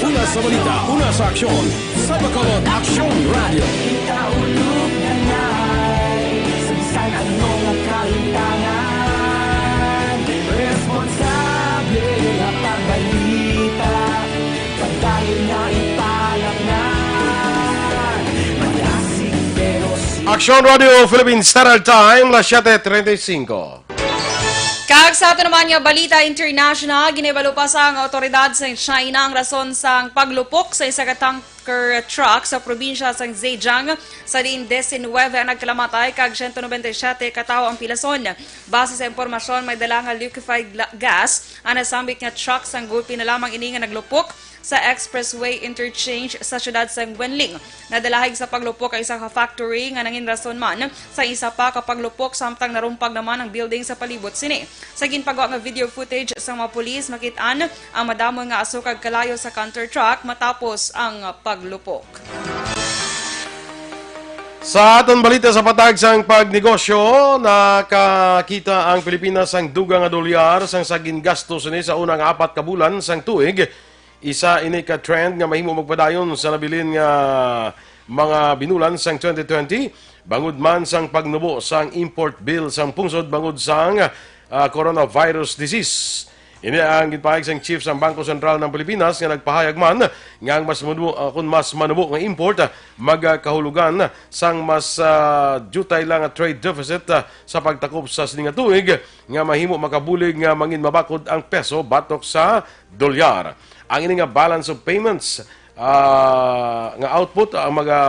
Una sa balita, una sa aksyon, sa Bacolod Aksyon Radyo. Kita ulog na nay, sa bisan ano nga kahitangan, responsable nga pagbalita, padayon na ipalapnan. Malasig pero si Aksyon Radyo Philippine Standard Time, las siete treinta y cinco. Kag sa ato naman nga balita international, ginahibalo pa sang awtoridad sa China ang rason sang paglupok sa isa ka tanker truck sa probinsya sang Zhejiang, sa diin diecinuebe ang nagkalamatay kag siyento nobenta y siyete ka tawo ang pilason. Base sa impormasyon, may dala nga liquefied la-, gas ang nasambit nga truck. Sang gulpi na lamang ini nga naglupok sa expressway interchange sa siyudad sang Wenling. Nadalahig sa paglupok ang isa ka factory nga nangin rason man sa isa pa ka paglupok, samtang narumpag naman ang building sa palibot sini. Sa ginpagwa nga video footage sa mga pulis, makit-an ang madamo nga aso kag kalayo sa canter truck matapos ang paglupok. Sa aton balita sa patag sang pagnegosyo, nakakita ang Pilipinas sang dugang nga dolyar sang sa gingasto sini sa unang apat ka bulan sang tuig. Isa ini ka trend nga mahimo magpadayon sa nabilin nga mga binulan sang twenty twenty, bangod man sang pagnubo sang import bill sang pungsod bangod sang, ah, coronavirus disease. Ini ang ginpahayag sang chief sang Bangko Sentral ng Pilipinas nga nagpahayag man nga ang mas manubo, ah, kung mas manubo nga import, ah, magakahulugan sang mas, ah, diutay lang nga trade deficit, ah, sa pagtakop sa sini nga tuig nga mahimo makabulig nga mangin mabakod ang peso batok sa dolyar. Ang ini nga balance of payments, ah, nga output ang maga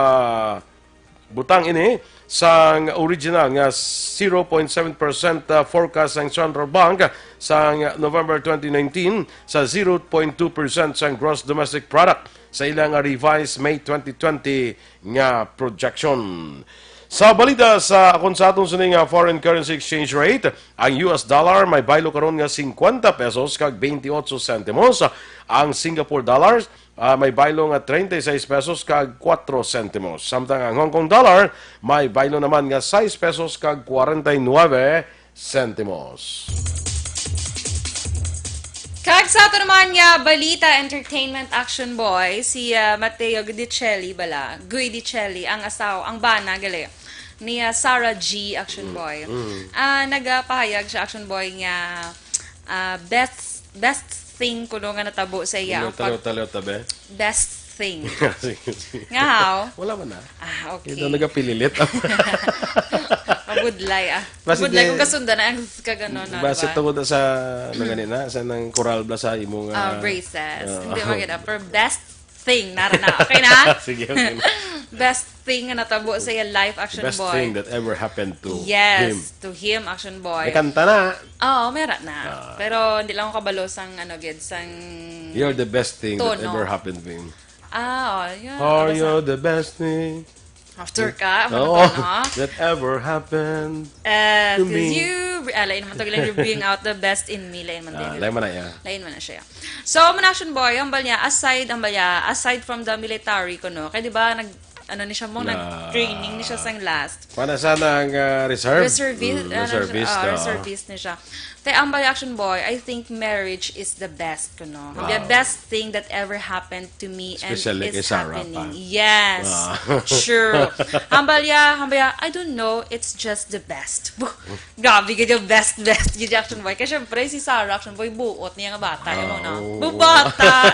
butang ini sang original nga zero point seven percent, ah, forecast sang Central Bank sang November twenty nineteen sa zero point two percent sang gross domestic product sa ilang revised May twenty twenty nga projection. Sa balita sa akon sa aton sini nga foreign currency exchange rate, ang U S dollar may baylo karon nga fifty pesos kag twenty-eight centimos, ang Singapore dollars, ah, may baylo nga treinta y seis pesos kag kuwatro sentimos. Samtang ang Hong Kong dollar may baylo naman nga sais pesos kag kwarenta y nuebe sentimos. Kag sa ato naman nga balita, entertainment, action boy, si, ah, Mateo Guidicelli bala, Guidicelli, ang asawa, ang bana gali ni, ah, Sarah G, action boy. Ah, nagapahayag siya, action boy, nga, ah, best best thing kuno nga natabo sa iya. Taliw, taliw, taliw, tabi. Best thing. Sige, sige. Nga how? Wala man na. Ah, okay. Ito nagapililit. Mabudlay, ah. Basta Mabudlay di- kung kasunda na ang kagano na, Basta diba? Tungod sa, ano ganina, sa nang coral bla sa imong Ah, ah, braces. ah. Hindi ba kita? Pero best thing, nara na. Okay na? Sige, okay na. Best thing nga natabo sa iya life, action Best boy. Thing that ever happened to him. Yes, to him, action boy. May kanta na. Oo, meron na. Ah. Pero hindi lang ako kabalo sang ano gid sang You're the best thing that Tono. Ever happened to him. Ah, oh, yun. Are Ano you sa- the best thing? After ka, ano Oo. to, no? That ever happened. Uh, To to me. You, ah, lain man to, gilang you bring out the best in me, lain man Ah, din. Lain man na iya. Lain man na siya. So, ang action boy, ang balya, aside, ang balya, aside from the military ko, no? Kaya di ba, nag, ano ni siya mo, Na- nag-training ni siya sang last. Para sa nang ah, reserve? Reservist, Mm, ano, reservist, ah, oo. Reservist ni siya. Kaya ang balya, action boy, I think marriage is the best, ko, no? The Wow. best thing that ever happened to me Especially and kay is Sarah happening. pa. Yes. Wow. True. Ang balya, ang balya, I don't know, it's just the best. Buh, grabe ka yung best, best, yung action boy. Kaya syempre, si Sarah, action boy, buot niya nga bata. Yung Ah, una, oo. bubata.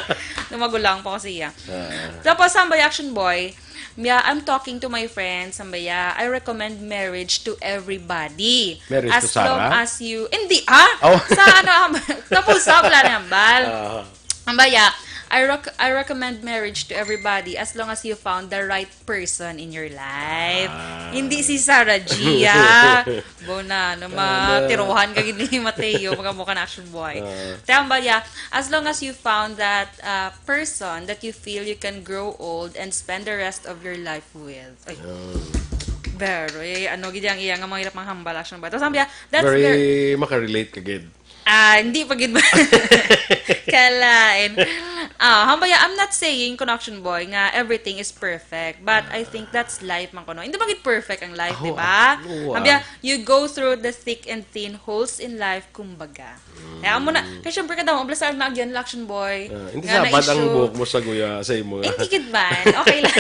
Yung magulang pa ko siya. Ah. Tapos, ang balya, action boy, yeah, I'm talking to my friends, ang balya, I recommend marriage to everybody. Marriage As to Sarah? long as you, hindi, ah? Oh. Sa ano, um, tapos sa wala na hambal. Ah. Ang balya, I, rec- I recommend marriage to everybody as long as you found the right person in your life. Ah. Hindi si Sarah Gia. Bona, no, matirohan ka gini ni Mateo, mga mukha na action boy. Ah. Kaya ang balya, as long as you found that uh, person that you feel you can grow old and spend the rest of your life with. Ay, Ah. pero, eh, ano, gid ang iya nga mga hirap manghambal, action boy. Tapos ang balya, that's Very very, makarelate ka gid. Ah, hindi pa gid ba? Kalain. Ah, hambaya, I'm not saying, kuno action boy, nga everything is perfect. But I think that's life man kuno. Hindi ba gid perfect ang life, Oh, di ba? ah, oo, ah. Hambaya, you go through the thick and thin, holes in life, kumbaga. Kaya amo na, kaya syempre kada mo, blasar na agyan, action boy. Ah, hindi Nga sabad ang na-issue. Buhok mo sa guya sa imo nga. Hindi gid man. Okay lang.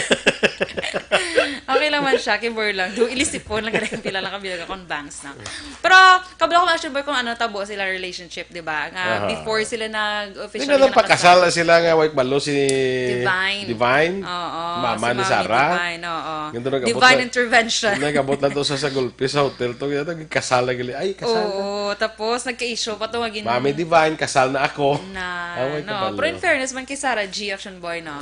Okay lang man siya. Kay Boy lang. Do ilisipon lang ganun pila lang kabilang akong bangs na. Pero kabalo ko, action boy, kung ano tabo sila relationship, di ba? Nga Aha. Before sila Hindi nag-officially na lang pakasal na sila nga way balo si Divine. Divine? Oo. Mama Si ni Mami Sarah? Divine, oo. Yung doon nag-abot Divine na- intervention. Nag-abot lang to sa, sa gulpi sa hotel to. Kaya nagkasal na gali. Ay, kasal na. Oo, tapos nagka-issue pa to maging Mami Divine, kasal na ako. Na, Away no. kabalo. Pero in fairness man kay Sarah G, action boy, no?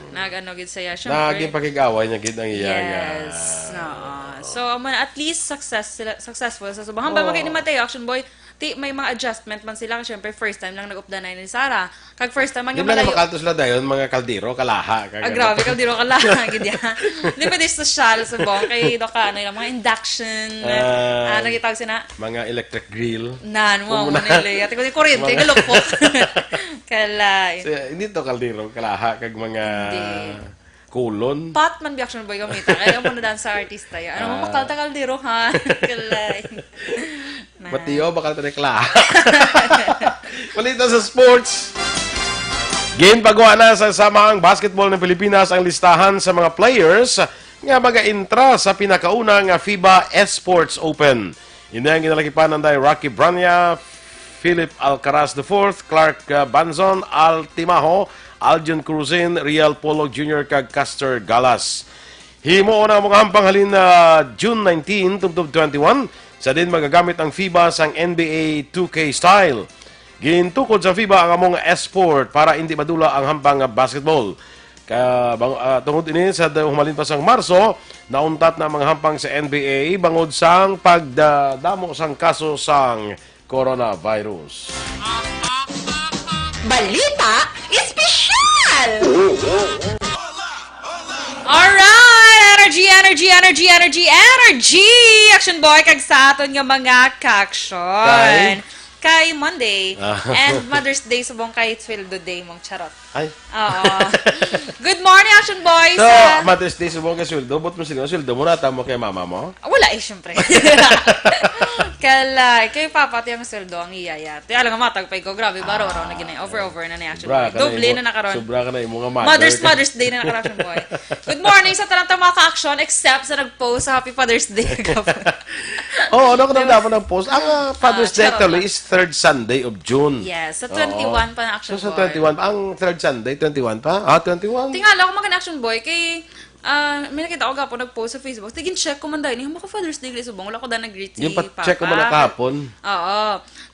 Nag-ano gid saya, syempre. Naging pakig-away niya gid ang iya nga. Yes. Oo. So, amo na, at least success sila, successful sa subong. Hambal Oo. man kay ni Mateo, action boy, ti may mga adjustment man sila. Syempre, first time lang nag-updanay ni Sarah. Kag first time man Di nga ba lang malayo. Makaltos sila dayon, mga kaldero, kalaha. Kag Ah, ano. Grabe, kaldero ka lang. Gid yan. Di pwede social subong. Kay do ka, ano, yung mga induction. Ah. Ah, nagitawag sila. Mga electric grill. Nan, mo, Kumuna. mo nila. Ate ko, yung kuryente, Mga- galupok. Kala, eh. So, hindi to kaldero, kalaha, kag mga Hindi. kulon. Pot man biya siya boy gamita. Kaya mo na dan sa artista yan. Ano mo, Ah. bakal ta kaldero, ha? Kalay. Na. Matiyo, bakal ta na kalaha. Balita sa sports. Ginpagwa na sa Samahang Basketball ng Pilipinas ang listahan sa mga players nga magaintra sa pinakauna nga FIBA Esports Open. Ini ang ginalakipan anday Rocky Branya, Philip Alcaraz the fourth, Clark, uh, Banzon, Al Timaho, Aljon Cruzin, Real Polog Junior, kag Castor Galas. Himuon ang mga hampang halin na June nineteen tubtob twenty-one, sa din magagamit ang FIBA sang N B A two K style. Gintukod sa FIBA ang among esport para indi madula ang hampang nga basketball. Ka, bang, ah, tungod ini, sa da-, humalin pa sang Marso, nauntat na ang mga hampang sa N B A bangod sang pagdadamo sang kaso sang coronavirus. Balita Espesyal! Alright! Energy, energy, energy, energy, energy! Action Boy, kag sa aton nga mga ka-action. Kay? Kay Monday. Ah. And Mother's Day, subong kay Sweldo Day mong charot. Ay. Oo. Good morning, Action Boy. So, sa Mother's Day, subong kay Sweldo. Ba't mo sila? Sweldo mo na, tamo kay mama mo? Wala eh, syempre. Kala, kay Papa, ti ang sweldo, ang iyaya. Ti alam nga matag pa ikaw, grabe, baro, raw na gini. Over, over na ni Action Boy. Doble na nakaron. Sobra ka na imo nga mother. Mother's, Mother's Day na nakaron, Action Boy. Good morning sa tanan ta mga ka-action, except sa nag-post sa Happy Father's Day. Oo, ano ko nang dapat ng post? Ang ah, Father's Day actually is third Sunday of June. Yes, sa twenty-one pa na, Action Boy. So, sa twenty-one, ang third Sunday, twenty-one pa? Ah, twenty-one. Tingala ko mga Action Boy, kay ah, may nakita ko gapo nag-post sa Facebook. Tigin check ko man dahil niya, maka Father's Day gali subong. Wala ko dahil nag-greet si Papa. Yung pa-check ko man na kahapon. Oo.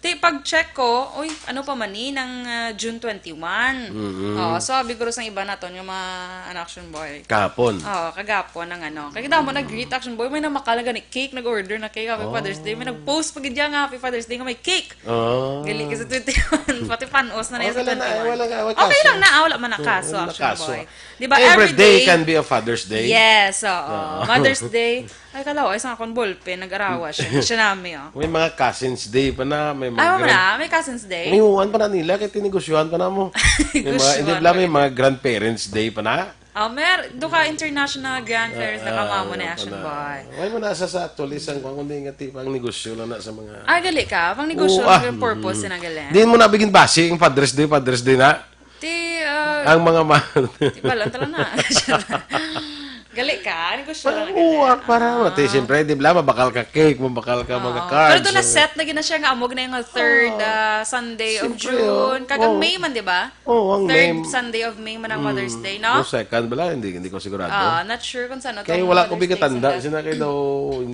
Ti pag-check ko, uy, ano pa man ni, nang ah, June twenty-one. Mm-mm. Oo, so abi guro sang iba naton nga mga an Action Boy. Kahapon. Oo, kagapon ang ano. Kaya kita mo nag-greet Action Boy, may namakal na gani cake, nag-order na cake, Happy Father's Day. May nag-post pa gid nga Happy Father's Day nga may cake. Oh. Gali ka sa twenty-one. Pati panos na na sa Okay lang na, twenty-one. Wala nga, wala Okay kaso. lang na, ah, wala man na Oo, kaso, wala Action kaso. Boy. Di ba, Every every day day? Can be a Father's Day. Yes, oo. Oo. Mother's Day. Ay, kalaw, ay, sa akong ballpen, nag-arawa siya. Siya nami, oh. May mga Cousin's Day pa na, may mga Ay, wala grand- na, may Cousin's Day. May uwan pa na nila, kaya tinegosyohan pa na mo. May mga, Negosyohan hindi bala, pa may rin. Mga grandparents' day pa na. Oh, mer, do ka international grandparents na Ah, kamamo na wala Action pa na. Boy. Wala mo na sa sa tulis ang kung hindi nga tipang negosyo lang na sa mga... Ah, gali ka? Pang negosyo Oo, ah, ang purpose mm. na gali. Di mo na bigyan basi ang Father's Day, Father's Day na. Ti, ah, Ang mga ma... ti, balan tala na. Gali ka? Negosyo lang na Oo, gali. ah, para mo. Ti, siyempre, di ba, mabakal ka cake, mabakal ka mga Oo. cards. Pero doon na set na gina siya nga amog na yung third Oo. ah, Sunday of Siyempre, June. oh. Kagang Oh. May man, di ba? Oo, ang Third May- Sunday of May man ang Mm. Mother's Day, no? O second, bala, hindi, hindi ko sigurado. Ah, not sure kung saan Kaya wala ko bigatanda. Sina kayo daw,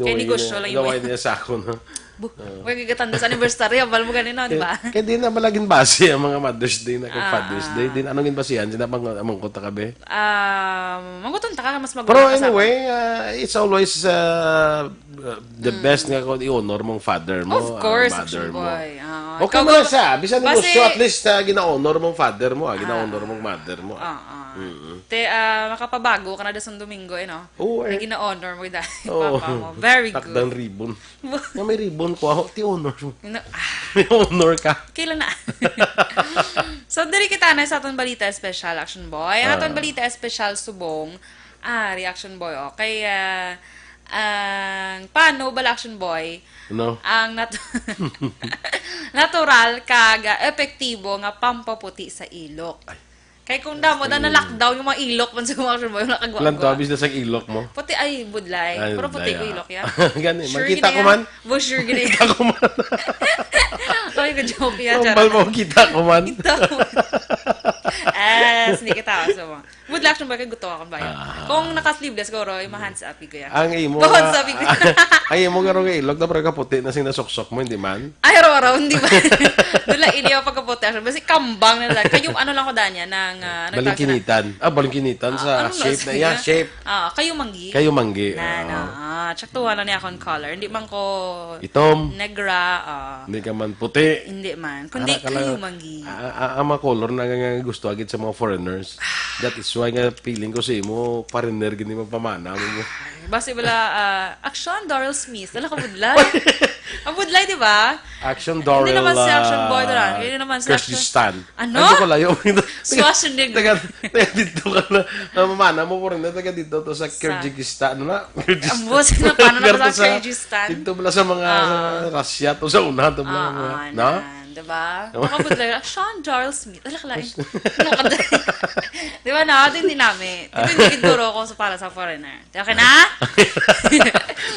Kay negosyo lang yun. Niya sa ako, no? Bu, may gigatanda sa anniversary, abal mo ganina, di ba? Kaya di na malaging base ang mga Mother's Day na kay Ah, Father's Day. ah. Di na, anong ginbasihan? Sina pang amang ko ta kabe? Um, mangutong ta ka, mas magulang Pero ka sa anyway, uh, it's always uh, uh, the best nga kung i-honor mong father mo, Of course, ang mother Action mo. Boy. Ah, Okay ikaw mo na ba- siya. Bisan basi- negosyo, at least uh, gina-honor mong father mo, ah, gina-honor mong mother mo. Ah. Ah, ah. Te, ah, makapabago ka na da sang Domingo, eh, no? Oo, eh. Gina-honor mo dahil Oo. papa mo. Very good. Takdang ribbon. Nga may ribbon ko ako, ti honor mo. No, ah, May honor ka. Kailan na? So, diri kita na sa atong balita special, Action Boy. Ang Ah. atong balita special subong, ah, reaction boy, okay. Ah, ang paano bala, Action Boy? No? Ang nat- natural kag ah, epektibo nga pampaputi sa ilok. Kay kung damo na na-lockdown yung mga ilok man sa mga Action Boy, wala kagwa. Lanto, abis na sa ilok mo. Puti ay budlay. Ay, Pero puti budlay, ko ah. ilok ya. Gani, Sure magkita gini ko ya. Man. Bo, sure gini. Kita ko Man. Ay, ka-joke ya, Ang charot. Bal mo, kita ko Man. Kita ko. Yes, hindi kita ako sa mga. Budlay, Action Boy, kay gusto akong bayan. Ah. Kung naka-sleeveless, siguro, yung ma-hands up ko ya. Ang imo, Kung sabi ko. Ang imo nga rong ilok, na parang kaputi na sing nasuksok mo, hindi man? Ay, araw-araw, hindi ba? Dula, hindi ako pagkaputi, Action Boy. Kasi kambang na lang. Kayo, ano lang ko danya, ng, ah, nagtag- Balingkinitan. Ah, balingkinitan Ah, sa ano shape sa- na. Yeah, shape. Ah, kayo manggi. Kayo manggi. Na, na. Ah. Ah, tsaktuhan lang niya akong color. Hindi man ko Itom. negra. Ah. Hindi ka man puti. Hindi man. Kundi Ara ka lang. Kayo manggi. Ah, ah, ang mga color na nga gusto agad sa mga foreigners. That is why nga feeling ko sa imo, foreigner gini mo pamana mo. Basi bala, ah, action, Doral Smith. Wala ka budlay. Ang budlay, di ba? Action Hindi Doral, naman si Action Boy, ah, Doral. Hindi naman si Action- Kyrgyzstan. Ano? Ano ko layo? Schwarzenegger. Taga, taga dito ka na. Ang mamana mo, foreigner, taga dito to sa Sa- Kyrgyzstan. Ano na? Kyrgyzstan. Ang boss, ano, paano na Lugar ba to sa Kyrgyzstan? Dito pala sa mga Ah. sa Russia to, sa una to, mga, Ah, mga, ah, no? na. Diba? Ba? Nakabudlay lang, Sean Darrell Smith. Ala, kalain. Di ba na? Ito hindi namin. Ito hindi guro ko sa para sa foreigner. Okay na?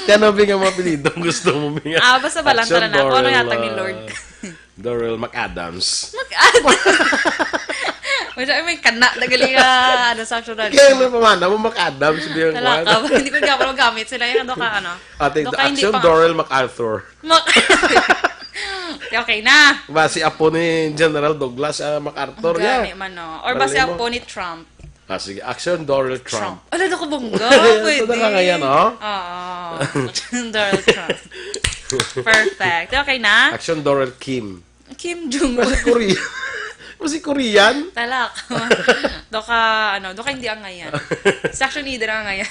Kaya ano, Bing, ang mga apelyido gusto mo, Bing? Ah, basta ba lang, Action tara na. Kung ano Darrell, yata ni ah, Lord. Darrell McAdams. Mag-add. Medyo, ay, may kana na gali nga, ano, sa action na. Kaya may pamana mo, McAdams, Bing, ang Talaka. kwan. Hindi ko gabal gamit sila. Yung ano ka, ano? Ate, Doon ka hindi action pa- Darrell MacArthur. Mak- Okay na. Ba, si apo ni General Douglas ah, MacArthur, Gani yeah. man, no? Or ba si Marali mo. Apo ni Trump? Ah, sige, action Donald Trump. Ala, naku, bongga. Ito Pwede. na ka yan, oh. Oo. Donald Trump. Perfect. Okay na? Action Donald Kim. Kim Jong-un. Mas Korean. Mas Korean. Talak. Doka, ano, doka hindi ang ngayan. Sa Action Eden ang ngayan.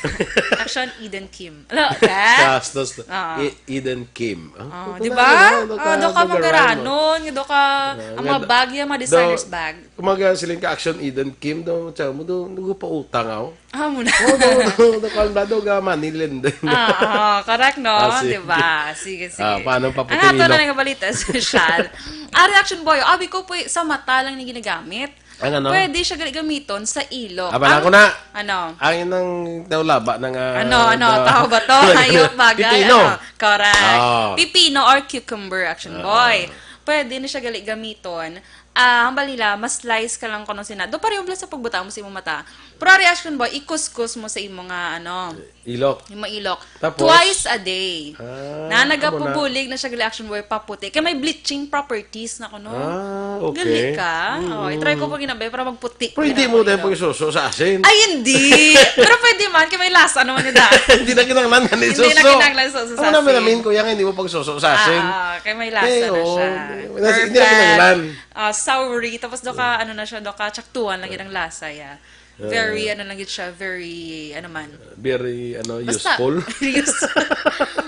Action Eden Kim. Ala, that? Gastos. Ah. E- Eden Kim. Oh, Ito di na, ba? ano, Oh, doka Doka magaranon, nga doka, Ah, ang mga nga- bag, yung mga designer's do- bag. Kumaga siling ka Action Eden Kim, do, tsaka mo, do, do pa utang, aw. Ah, muna. Oh, do, do, do, kwan ba, do, ga money lender. Ah, ah, correct, no? Ah, sige. Di ba? Sige, sige. Ah, paano pa Ang ato putulilo? na nga balita, sosyal. Ari, Action Boy, abi ko po, sa mata lang ni ginagamit. Ang ano? Pwede siya gali gamiton sa ilok. Ah, bala Ang- ko na. Ano? Ang inang daw laba ng ah, Ano, ano, da- tao ba to? Hayop, bagay, Pipino. Ano? Correct. Ah. Pipino or cucumber, Action Ah. Boy. Pwede ni siya gali gamiton. Ah, ang balila, mas slice ka lang kuno sina. Do pareho bala sa pagbutang mo sa imong mata. Pero ari, Action Boy, ikuskus mo sa imo nga, ano, Ilok. imo ilok. Tapos? Twice a day. Ah, Na amo na. nagapabulig na siya gali, Action Boy, paputi. Kay may bleaching properties na kuno. Ah, okay. Gali ka? Mm. Oh, i-try ko pag ginabi para magputi. Pero hindi Kaya mo ako tayo ilaw. pagsuso sa asin. Ay, hindi. Pero pwede man, kay may lasa naman yun dahil. Hindi na kinanglan nga ni Hindi na suso. kinanglan suso sa Ano naman asin. namin, kuya, nga hindi mo pagsuso sa asin? Ah, kay may lasa Eh, na oo. Siya. Hindi na, hindi na Perfect. kinanglan. Ah, soury. Tapos doka, ano na siya, doka, tsaktuan lang yun ang lasa, yeah. Very, ano lang yun siya, very, ano man. Very, ano, Basta, useful. Useful.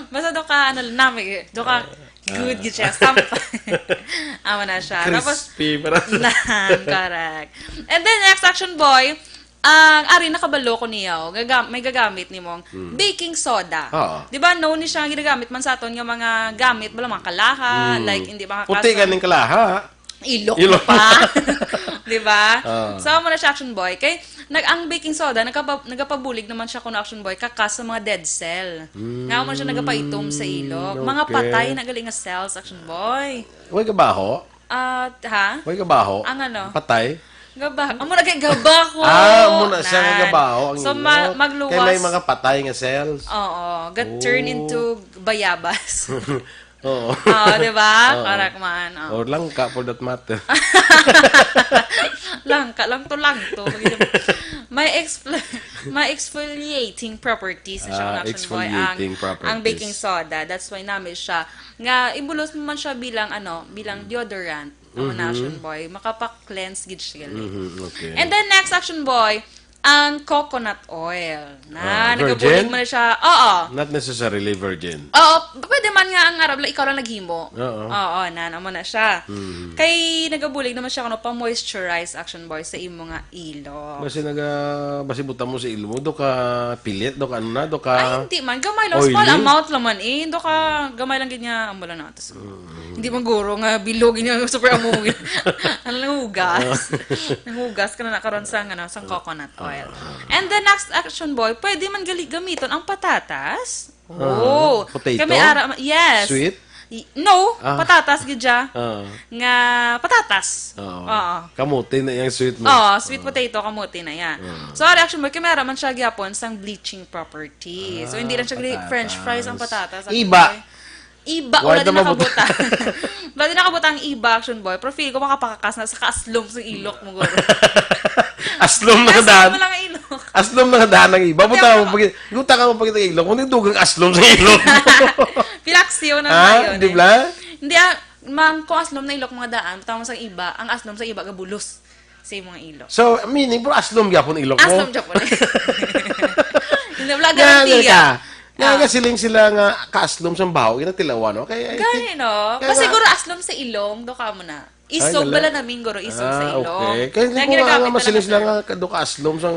Basta doka, ano, nami, doka, good, good siya. Stamp. Amo na siya. Tapos, Crispy, parang Nan, correct. And then, next, Action Boy, ang ari nakabalo ko niyo, gaga- may gagamit ni mong Hmm. baking soda. Oo. Di ba, no, ni siya ang ginagamit man sa aton nga mga gamit, bala mga kalaha, Hmm. like, hindi mga Puti kasa- ganing kalaha. Ilok, Ilok. pa. Di ba? Ah. So, amo na siya, Action Boy. Kay, nag, ang baking soda, nagkapa, nagkapabulig naman siya kuno, Action Boy, kakas sa mga dead cell. Mm, Nga mo siya nagapaitom sa ilok. Mga okay. Patay na gali nga cells, Action Boy. Way kabaho? At, ha? Way kabaho? Ang ano? Patay? Gaba, amo na kay gabaho. Ah, amo na siya nga Nan. gabaho ang So, ilok. ma- magluwas. Kay may mga patay nga cells. Oo, got turn Oh. into bayabas. Oo. Oo, di ba? Oo. Correct man. Oo. Or langka, for that matter. Langka, lang to, lang to. May expl- may exfoliating properties na siya, Ah, ang Action Boy, ang, exfoliating properties. Ang baking soda. That's why namin siya. Nga, ibulos mo man siya bilang, ano, bilang deodorant. Ang Mhm. Action Boy, makapa-cleanse gid siya. Mhm, okay. And then next, Action Boy, ang coconut oil. Na, Ah, nagabulig virgin? mo na siya. Oo. Not necessarily virgin. Oo, pwede man nga ang Arab, like, ikaw lang naghimo. Oo. Oo, na, amo na siya. Mhm. Kay nagabulig naman siya, ano, pa-moisturize, Action Boy, sa imo nga ilok. Basi naga, basi butang mo sa ilmo, do ka pilit, do ka ano na, do Ay, ka hindi man. Gamay lang. oily? Small amount lang man eh. Do ka, gamay lang gid nga, amo lang na. Tas, hindi man guro nga bilog niya super amo. Ano lang hugas. Nanghugas ka na na karon sa, ano, sa coconut oil. And the next, Action Boy, pwede man gali gamiton ang patatas. Ah, Oh, potato? Kami ara, yes. Sweet? Y- No, Ah. Patatas gid siya. Ah. Nga patatas. Oo. Oo. Kamote na yung sweet mo. Oh, sweet potato, kamote na yan. Ah. So, ari, Action Boy, kami ara man siya gyapon sang bleaching property. So, hindi lang siya gali Patatas. french fries ang patatas, Action Iba. Boy. Iba, Wala wala din na mabuta. nakabutang. Wala din nakabutang ang iba, Action Boy. Pero feel ko makapakakas na sa kaaslom sa ilok mo, guro. Aslom na Aslom daan. mo lang ang ilok. Aslom na daan ang iba. Pati Buta ako mo, pag, buta ka mo pag ilok. Hindi dugang aslom sa ilok. Pilaksiw na Ha? yun Di eh. ba? Hindi, ah, mang, kung aslom na ilok mga daan, tama sa iba, ang aslom sa iba gabulos sa imong ilok. So, meaning, pero aslom gyapon ilok mo. Aslom gyapon. Hindi, wala Nga, garantiya. nga ka. Nga, Ah. nga siling sila nga kaaslom sa baho, ginatilawan, no? Kaya, I think, Gani, no? kaya Kasi nga- siguro aslom sa ilong, do ka mo na. Isog Ay, bala wala. namin, guro, isog Ah, sa ilong. Okay. Kaya hindi Kaya ko nga ginagamit nga na masiling lang sila nila. Nga do ka aslom sa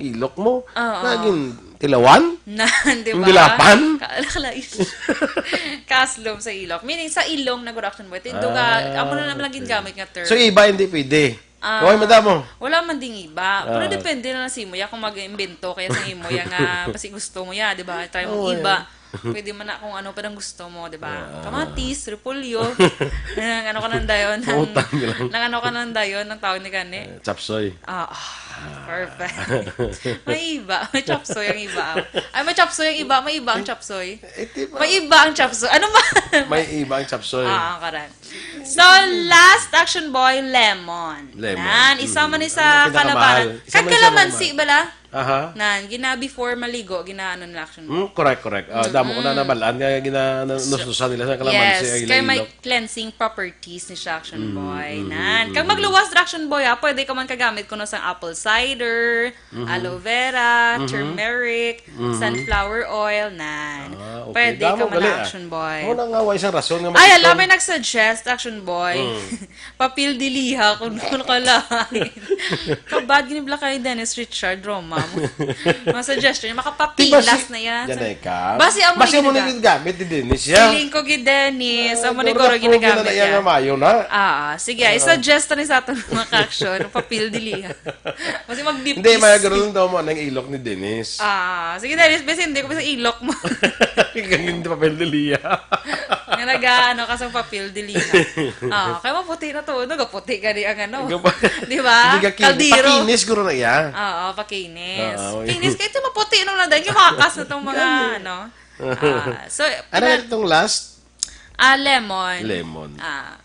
ilok mo. Oo. Naging Tilawan? Nan, di ba? Yung dilapan? Ka-, kalais. Kaslom sa ilok. Meaning, sa ilong na guro, Action Boy. Tinduga, Ah, amo na naman lang okay. Gingamit nga term. So, iba hindi pwede? Ah, Hoy, madamo. Wala man ding iba. Pero Ah. Depende na lang sa imo, ya, kung mag-imbento kaya sa imo, ya nga, basi gusto mo, ya, di ba? Try mong Oo, iba. Yan. Pwede man na kung ano pa nang gusto mo, di ba? Ah. Kamatis, repolyo. Nang ano ka nang dayon, nang, Utang lang. Nang ano ka nang dayon, ang tawag ni gani? Eh, chapsoy. Ah, ah, perfect. May iba. May chapsoy ang iba. Ay, may chapsoy ang iba. May iba ang chapsoy. Eh, di ba? May iba ang chapsoy. Ano ba? May iba ang chapsoy. Ah, correct. So, last, Action Boy, lemon. Lemon. Nan, isa man ni sa kalabanan. Mm. Ang pinakamahal. Isa man sa kalamansi, mga bala? Aha. Nan, gina before maligo, ginaano nila, Action Boy. Mm, correct, correct. Ah, damo ko na nabalaan nga gina-, na-, So, nususan nila sa kalamansi yes, ang kay may ilok. Cleansing properties ni siya, Action Boy. Mm, mm, mm, mm. Nan, kag magluwas ra, Action Boy, ha, pwede ka man kagamit kuno sang apple cider, aloe vera, turmeric, sunflower oil, nan. Ah, okay. Pwede ka man, Action Boy. Damo gali, ah. Mao na nga, wa isang rason nga Ay, ala, mag-itom. May nag-suggest, Action Boy. Mm. Papel de liha, kung nakalain. Kabad gini bala kay Dennis Richard Roma. Mga suggestion, makapapilas na yan. Di ba si, yan ay ka? Basi amo ni ginagamit ni Dennis, ya. Feeling ko gi Dennis, amo ni guro ginagamit na yan. Nga mayo na. Ah, sige, i-suggest ni sa aton mga ka-action, papel de liha. Basi mag-dip. Hindi, may guro lang daw mo ang ilok ni Dennis. Ah, sige, Dennis, basi hindi ko sa ilok mo. Kang hindi papel de liha. Nga naga-, ano ka sa papel de liha. Ah, kaya maputi na to. Nagaputi ka di ang ano. Nagapa-, Di ba? Hindi ka kinis. Kaldero. Pakinis, guro na iya. Oo, pakinis. Oo, Kinis, yun. Kahit yung maputi nung na dahil, yung makakas na tong mga, Kaya. Ano. Ah, so, Ano pina- itong last? Ah, lemon. Lemon. Ah,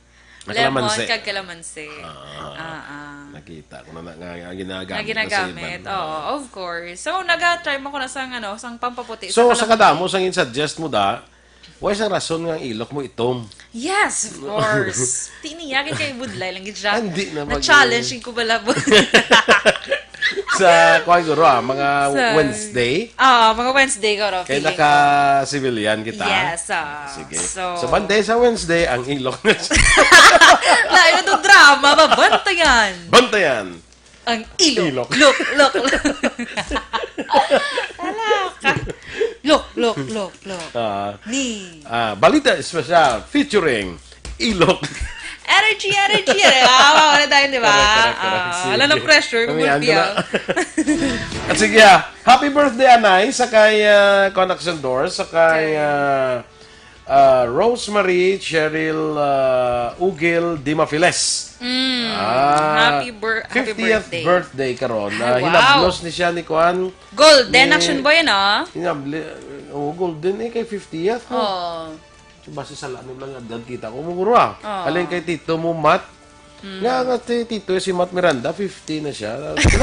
Ang lemon kalamansi. Kag kalamansi. Ah, Ah, ah. Nakita ko na, na, nga, nga ginagamit Nga na sa ginagamit. Iban. Oo, of course. So, naga-try mo ko na sang, ano, sang pampaputi, So, sa sa kalam- kadamo, sang in-suggest mo da, Wa sang rason nga ang ilok mo itom. Yes, of course. Ti niya, kay, kay budlay lang gid siya. Hindi na mag- Na-challenge ko pala. Sa, kuwan, guro, ah, mga Sa Wednesday? Oo, mga Wednesday, guro, Kay feeling ko. Naka-civilian kita? Yes, ah. Sige. So, So, bantay sa Wednesday, ang ilok na siya. Lain na itong drama, ba? Bantayan. Bantayan. Ang ilok. Ilok. Lok, lok, lok. Ala ka. Lok, lok, lok, lok. Ah. Ni. Ah, Balita Espesyal featuring Ilok. Energy, energy. Ah, wala tayo, di ba? Correct, correct, correct. Ah, Sige. Wala nang pressure, Kami, gugulpi, ando na. Ah. At sige, ah, happy birthday, Anay, sa kay, ah, Connection Doors, sa kay, Okay. ah, Ah, Rosemary Cheryl, ah, Ugil Dimafiles. Mm. Ah, Happy bir-, happy fiftieth birthday. Birthday karon. Ay, Ah, wow. Hinablos ni siya ni kuan, Golden ni Action Boy, ano? Hinabli-, oh, Golden eh, kay fiftieth, no? Oh. Basi sala ni lang edad kita ko, muguro, ah. Oh. Alin kay Tito mo, Mat? Mm. Nga, nga si Tito, si Matt Miranda, fifty na siya.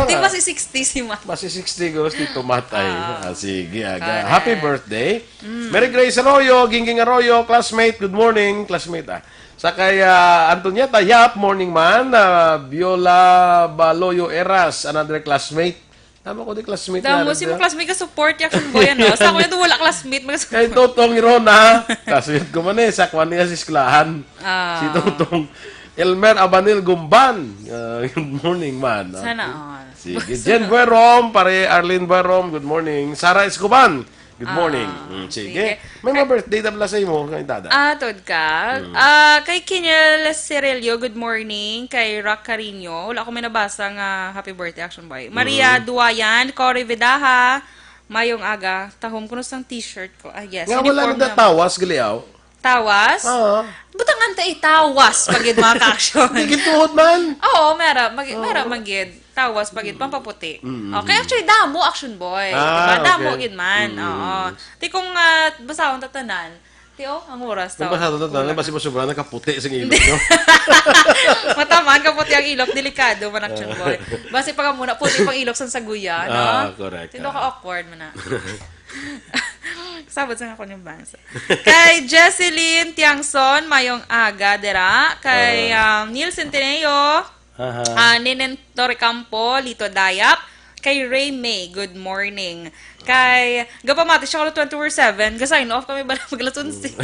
Di ba si sixty si Matt? Basi sixty ko, si Tito Matt ay. Ah. Ah, sige, aga. Correct. Happy birthday. Mm. Mary Grace Arroyo, Gingging Arroyo, classmate, good morning, classmate, ah. Sa kay, ah, Antonieta Yap, morning man, ah, Viola Baloyo Eras, another classmate. Tama ko, di classmate Damo, na si rin mga siya. Classmate ka support, yung boy, ano? Sa ako ito, wala classmate, mga Kay support. Totong Irona, classmate ko man eh, sa kwan niya si eskwelahan. Ah. Si Totong Elmer Abanil Gumban. Ah, good morning, man. Sana Ah, all. Sige. Jen Buerom, pare Arlene Buerom, good morning. Sarah Escoban, good Ah, morning. Mm, sige. Sige. May mga birthday na pala sa imo, kay Dada. Ah, tod ka. Mm. Ah, kay Kiniel Cirelio, good morning. Kay Rock Carino, wala ko may nabasa nga happy birthday, Action Boy. Maria Mm. Duayan, Cory Vidaja, mayong aga. Tahom ko na sang t-shirt ko. Ah, yes. Nga wala uniform na naman. Tawas, gali, aw? Tawas? Oo. Butangan ta itawas pag yun, mga ka-action. Di gituhod man. Oo, mera, mag-, Oo. Mera, magid. Tawas pag yun, pampaputi. Mm, mm, Okay, mm. Actually, damo, Action Boy. Ah, Diba? Damo, okay. Gid man. Mm, mm, Oo. mm. Ti kung, ah, basahon ta tanan. Ti, oh, ang oras Kung tao. Basahon ta tanan, Kulang. Basi masubra, nakaputi sa ilok, no? Matamaan ka puti ang ilok, delikado man, Action Boy. Basi pag muna, puti pang ilok sa saguya, no? Ah, correct. Tino ka Ah. Awkward man na. Sabot sa nga ko yung bangsa. Kay Jesseline Tiangson, mayong aga, dira. Kay, Ah. um, Neil Centeneo, Aha. ah, Nenen Torrecampo, Lito Dayap. Kay Ray May, good morning. Kay, gapamati siya ko twenty-four seven. Ga-sign off kami bala mag alas onse.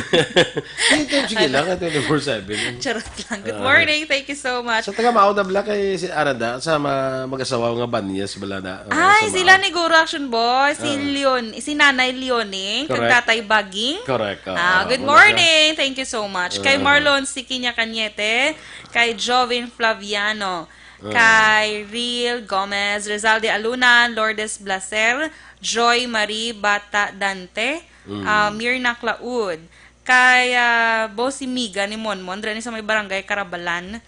Hindi, sige lang, twenty-four seven. Charot lang. Good morning. Thank you so much. Sa taga Mauna Bla kay si Arada sa mga mag-asawa nga Banyas bala na. Ah, Ay, sa sila Mauna. Ni Guro Action Boy, si Leon, si Nanay Leoning, kag Correct. Tatay Baging. Correct, ah, Ah, ah, good una morning. Thank you so much. Kay Marlon Sikinya Cañete, kay Jovin Flaviano, kay Real Gomez, Rizal de Alunan, Lourdes Blaser, Joy Marie Bata Dante, ah, Mirna Claud, kay ah, Boss Miga ni Monmon, dira ni sa may barangay Carabalan.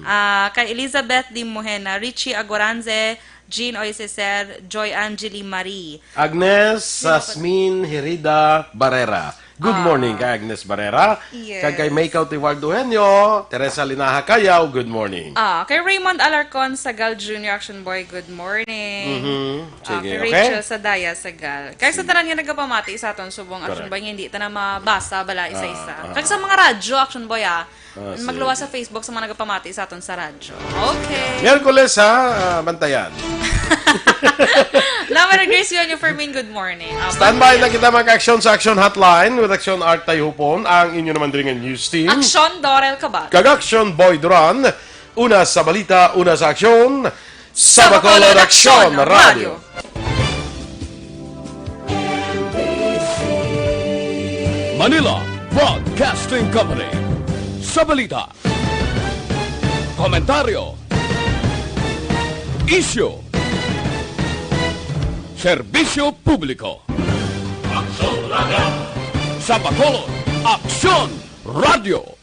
Ah, kay Elizabeth Dimojena, Richie Agoranze, Jean Oiseser, Joy Angeli Marie. Agnes Sasmin Herida Barrera. Good Ah. Morning kay Agnes Barrera. Yes. Kag kay May Cautivar Duhenyo, Teresa Linaha Cayaw, good morning. Ah, kay Raymond Alarcon Sagal Junior Action Boy, good morning. Mhm. Ah, Sige, kay okay. Rachel Sadaya Sagal. Kay sa tanan nga nagapamati sa aton subong Action Correct. Boy, nga hindi ta na mabasa bala isa-isa. Ah, ah. Kag sa mga radyo Action Boy, ah, Ah, sige. magluwas sa Facebook sa mga nagapamati sa aton sa radyo. Okay. Miyerkules ha, ah, bantayan. Now, Merry Grace Yonyo Fermin, good morning. Ah, Standby na kita mag-action sa Action Hotline with Action Art Tayhupon, ang inyo naman diri nga news team. Action Dorel Cabal. Kag Action Boy Duran, una sa balita, una sa aksyon, sa Bacolod Aksyon Radio. Manila Broadcasting Company. Sa balita, komentaryo, isyu, serbisyo publiko. Sa Bacolod, Aksyon Radio.